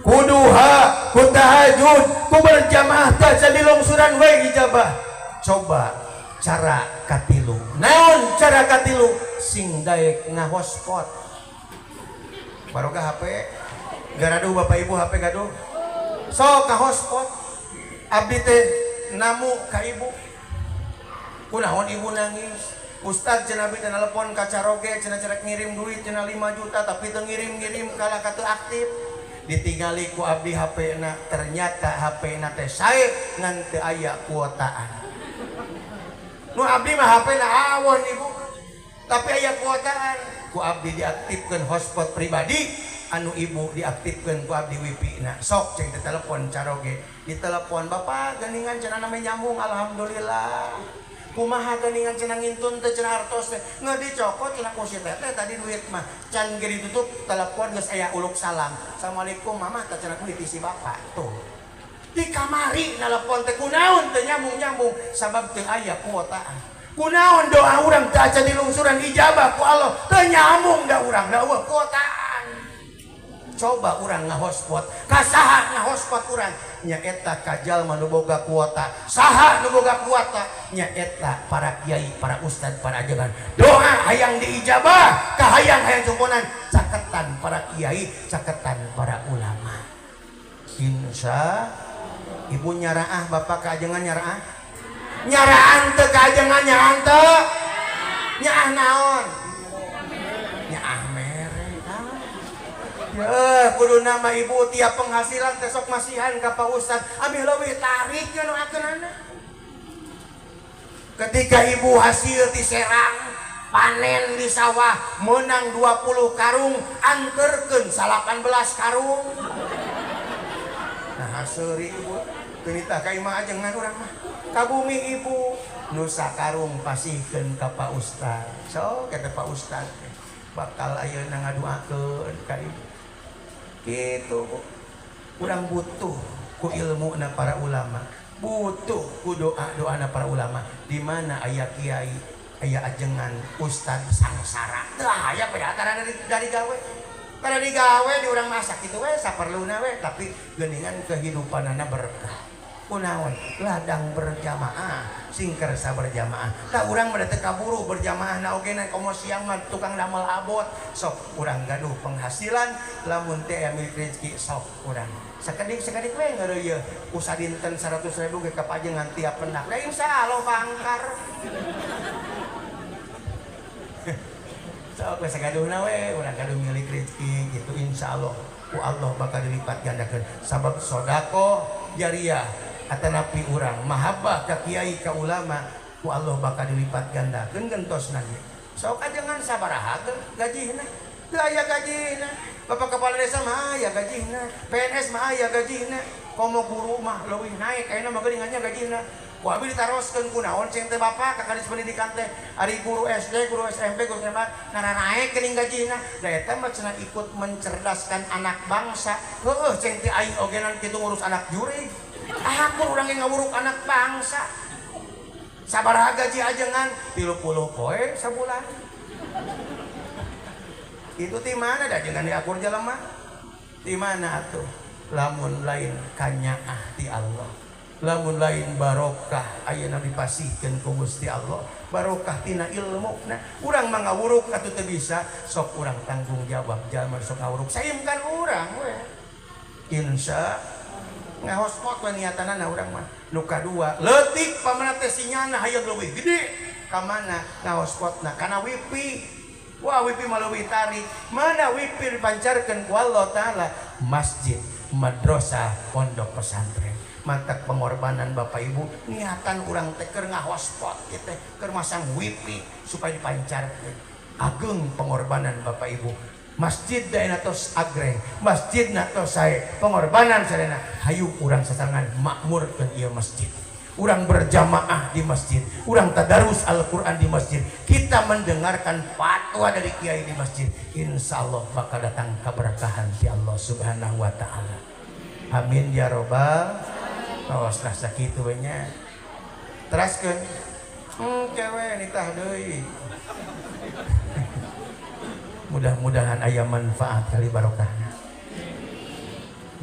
Speaker 1: kuduha ku tahajud ku berjamaah teh jadi lungsuran we ijabah. Coba cara katilu. Naon cara katilu? Sing daek ngahospot. Baroga HP garaduh Bapak Ibu HP gaduh. Sok kahospot. Abdi teh namu ka ibu. Kunaon ibu nangis? Ustad cenah abdi teh telepon ka caroge cenah cerek ngirim duit cenah 5 juta tapi teu ngirim-ngirim kalah ka teu aktif. Ditingali ku abdi HP-na, ternyata HP-na teh sae ngan teu aya kuotaan. Nu abdi mah HP-na awon ibu. Tapi aya kuotaan. Ku abdi diaktifkeun hotspot pribadi, anu ibu diaktifkeun ku abdi wifi-na. Sok ceng teh telepon caroge. Ditelepon bapak geuningan cenah namanya nyambung alhamdulillah. Kumaha geuningan cenah ngintun teh cenah artos teh nggak dicokot cenah ku si teteh tadi duit mah can ge ditutup telepon geus aya uluk salam. Assalamualaikum mama teh cenah duit si bapak tuh. Di kamari telepon teh kunaon teh nyambung-nyambung sabab teu aya kuotaan. Kunaon doa urang teu acan dilungsuran ijabah ku Allah teu nyambung da urang da eueuh kuotaan. Coba urang ngahospot ka saha ngahospot urang nyaeta ka jalma nu boga kuota. Saha nu boga kuota? Nyaeta para kiai, para ustad, para ajengan. Doa hayang diijabah, ka hayang hayang cumponan, caketan para kiai, caketan para ulama. Insya ibu nyaraah bapak ka ajengan nyaraah? Nyaraan teu ka ajengan nyaraan teu? Nyaah naon? Nyaah mere. Ya, kudu nama ibu tiap penghasilan teh sok masihan ka Pak Ustad. Ameh leuwih tarik nya nu akeunana. Ketika ibu hasil di Serang, panen di sawah, menang 20 karung, anterkeun 18 karung. Nah, seuri ibu, teu nitah ka imah ajengan urang mah. Ka bumi ibu, nu sakarung pasihkeun ka Pak Ustad. Sok kata Pak Ustad bakal ayeuna ngaduakeun ka ibu. Gitu, Bu. Urang butuh ku ilmu na para ulama, butuh ku doa-doa na para ulama. Di mana aya kiai, aya ajengan, ustad sangsara. Teu aya pada antara dari gawe. Pada digawe di urang masak kitu we saperluna we, tapi geuningan kehidupanana berkah. Kunaon? Ladang berjamaah, sing kersa berjamaah. Tah urang mah teu kaburu berjamaah na oge na komo siang mah tukang damel abot. Sok urang gaduh penghasilan, lamun teh aya milik rezeki sok urang. Sakedik-sakedik we ngeureuyeuh. Usaha dinten 100.000 ge kapajengan tiap pendak. Da insyaallah bangkar. Sok we sagaduhna we urang gaduh milik rezeki gitu insyaallah ku Allah bakal dilipat gandakeun. Sabab sedekah jariah atanapi urang mahabbah ka kiai ka ulama ku Allah bakal dilipat gandakeun gentosna ge. Sok ajengan sabaraha gajihna? Teu aya gajihna. Bapak kepala desa mah aya gajihna, PNS mah aya gajihna, komo guru mah leuwih naik ayeuna mah geuningannya gajihna. Ku abi ditaroskeun kunaon ceng teh bapak ka kadis pendidikan teh ari guru SD, guru SMP, guru SMA naranaek geuning gajihna. Da eta mah cenah ikut mencerdaskan anak bangsa. Heueuh ceng teh aing ogenan kitu ngurus anak jurig. Aku urang ge ngawuruk anak bangsa. Sabaraha gaji ajengan? 30 poe sabulan. Itu ti mana da ajengan diakur jelema? Ti mana atuh? Lamun lain kanyaah ti Allah. Lamun lain barokah ayeuna dipasihkeun ku Gusti Allah. Barokah tina ilmu. Nah, urang mah ngawuruk atuh teu bisa, sok urang tanggung jawab jalma sok ngawuruk. Saimkan urang we. Insya ngahospot we niatanana urang mah. Nu kadua, leutik pamana teh sinyalna hayang leuwih gede. Ka mana ngahospotna? Kana wifi. Wah, wifi mah leuwih tarik. Mana wifi dipancarkeun ku Allah Taala? Masjid, madrasah, pondok pesantren. Mantak pengorbanan Bapak Ibu, niatan urang teh keur ngahospot ieu teh, keur masang wifi supaya dipancarkeun. Ageng pengorbanan Bapak Ibu. Masjid daerah tos agreng, masjid na tos sae, pengorbanan sarena. Hayu urang sasarengan makmurkeun ieu masjid. Urang berjamaah di masjid, urang tadarus Al-Quran di masjid. Kita mendengarkan fatwa dari kiai di masjid. Insya Allah bakal datang keberkahan di Allah Subhanahu wa Ta'ala. Amin ya robbal. Tos lah sakitu we nya. Teraskeun. Kewe nitah deui. Mudah-mudahan aya manfaat kali barokahna.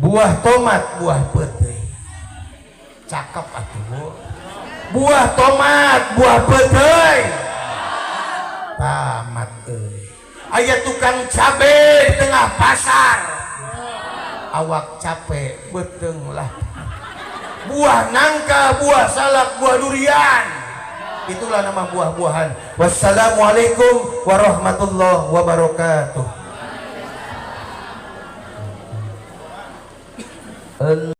Speaker 1: Buah tomat, buah peuteuy. Cakep atuh. Buah tomat, buah peuteuy. Tamat euy. Aya tukang cabe di tengah pasar. Awak capek, beuteung lah. Buah nangka, buah salak, buah durian. Itulah nama buah-buahan. Wassalamualaikum warahmatullahi wabarakatuh.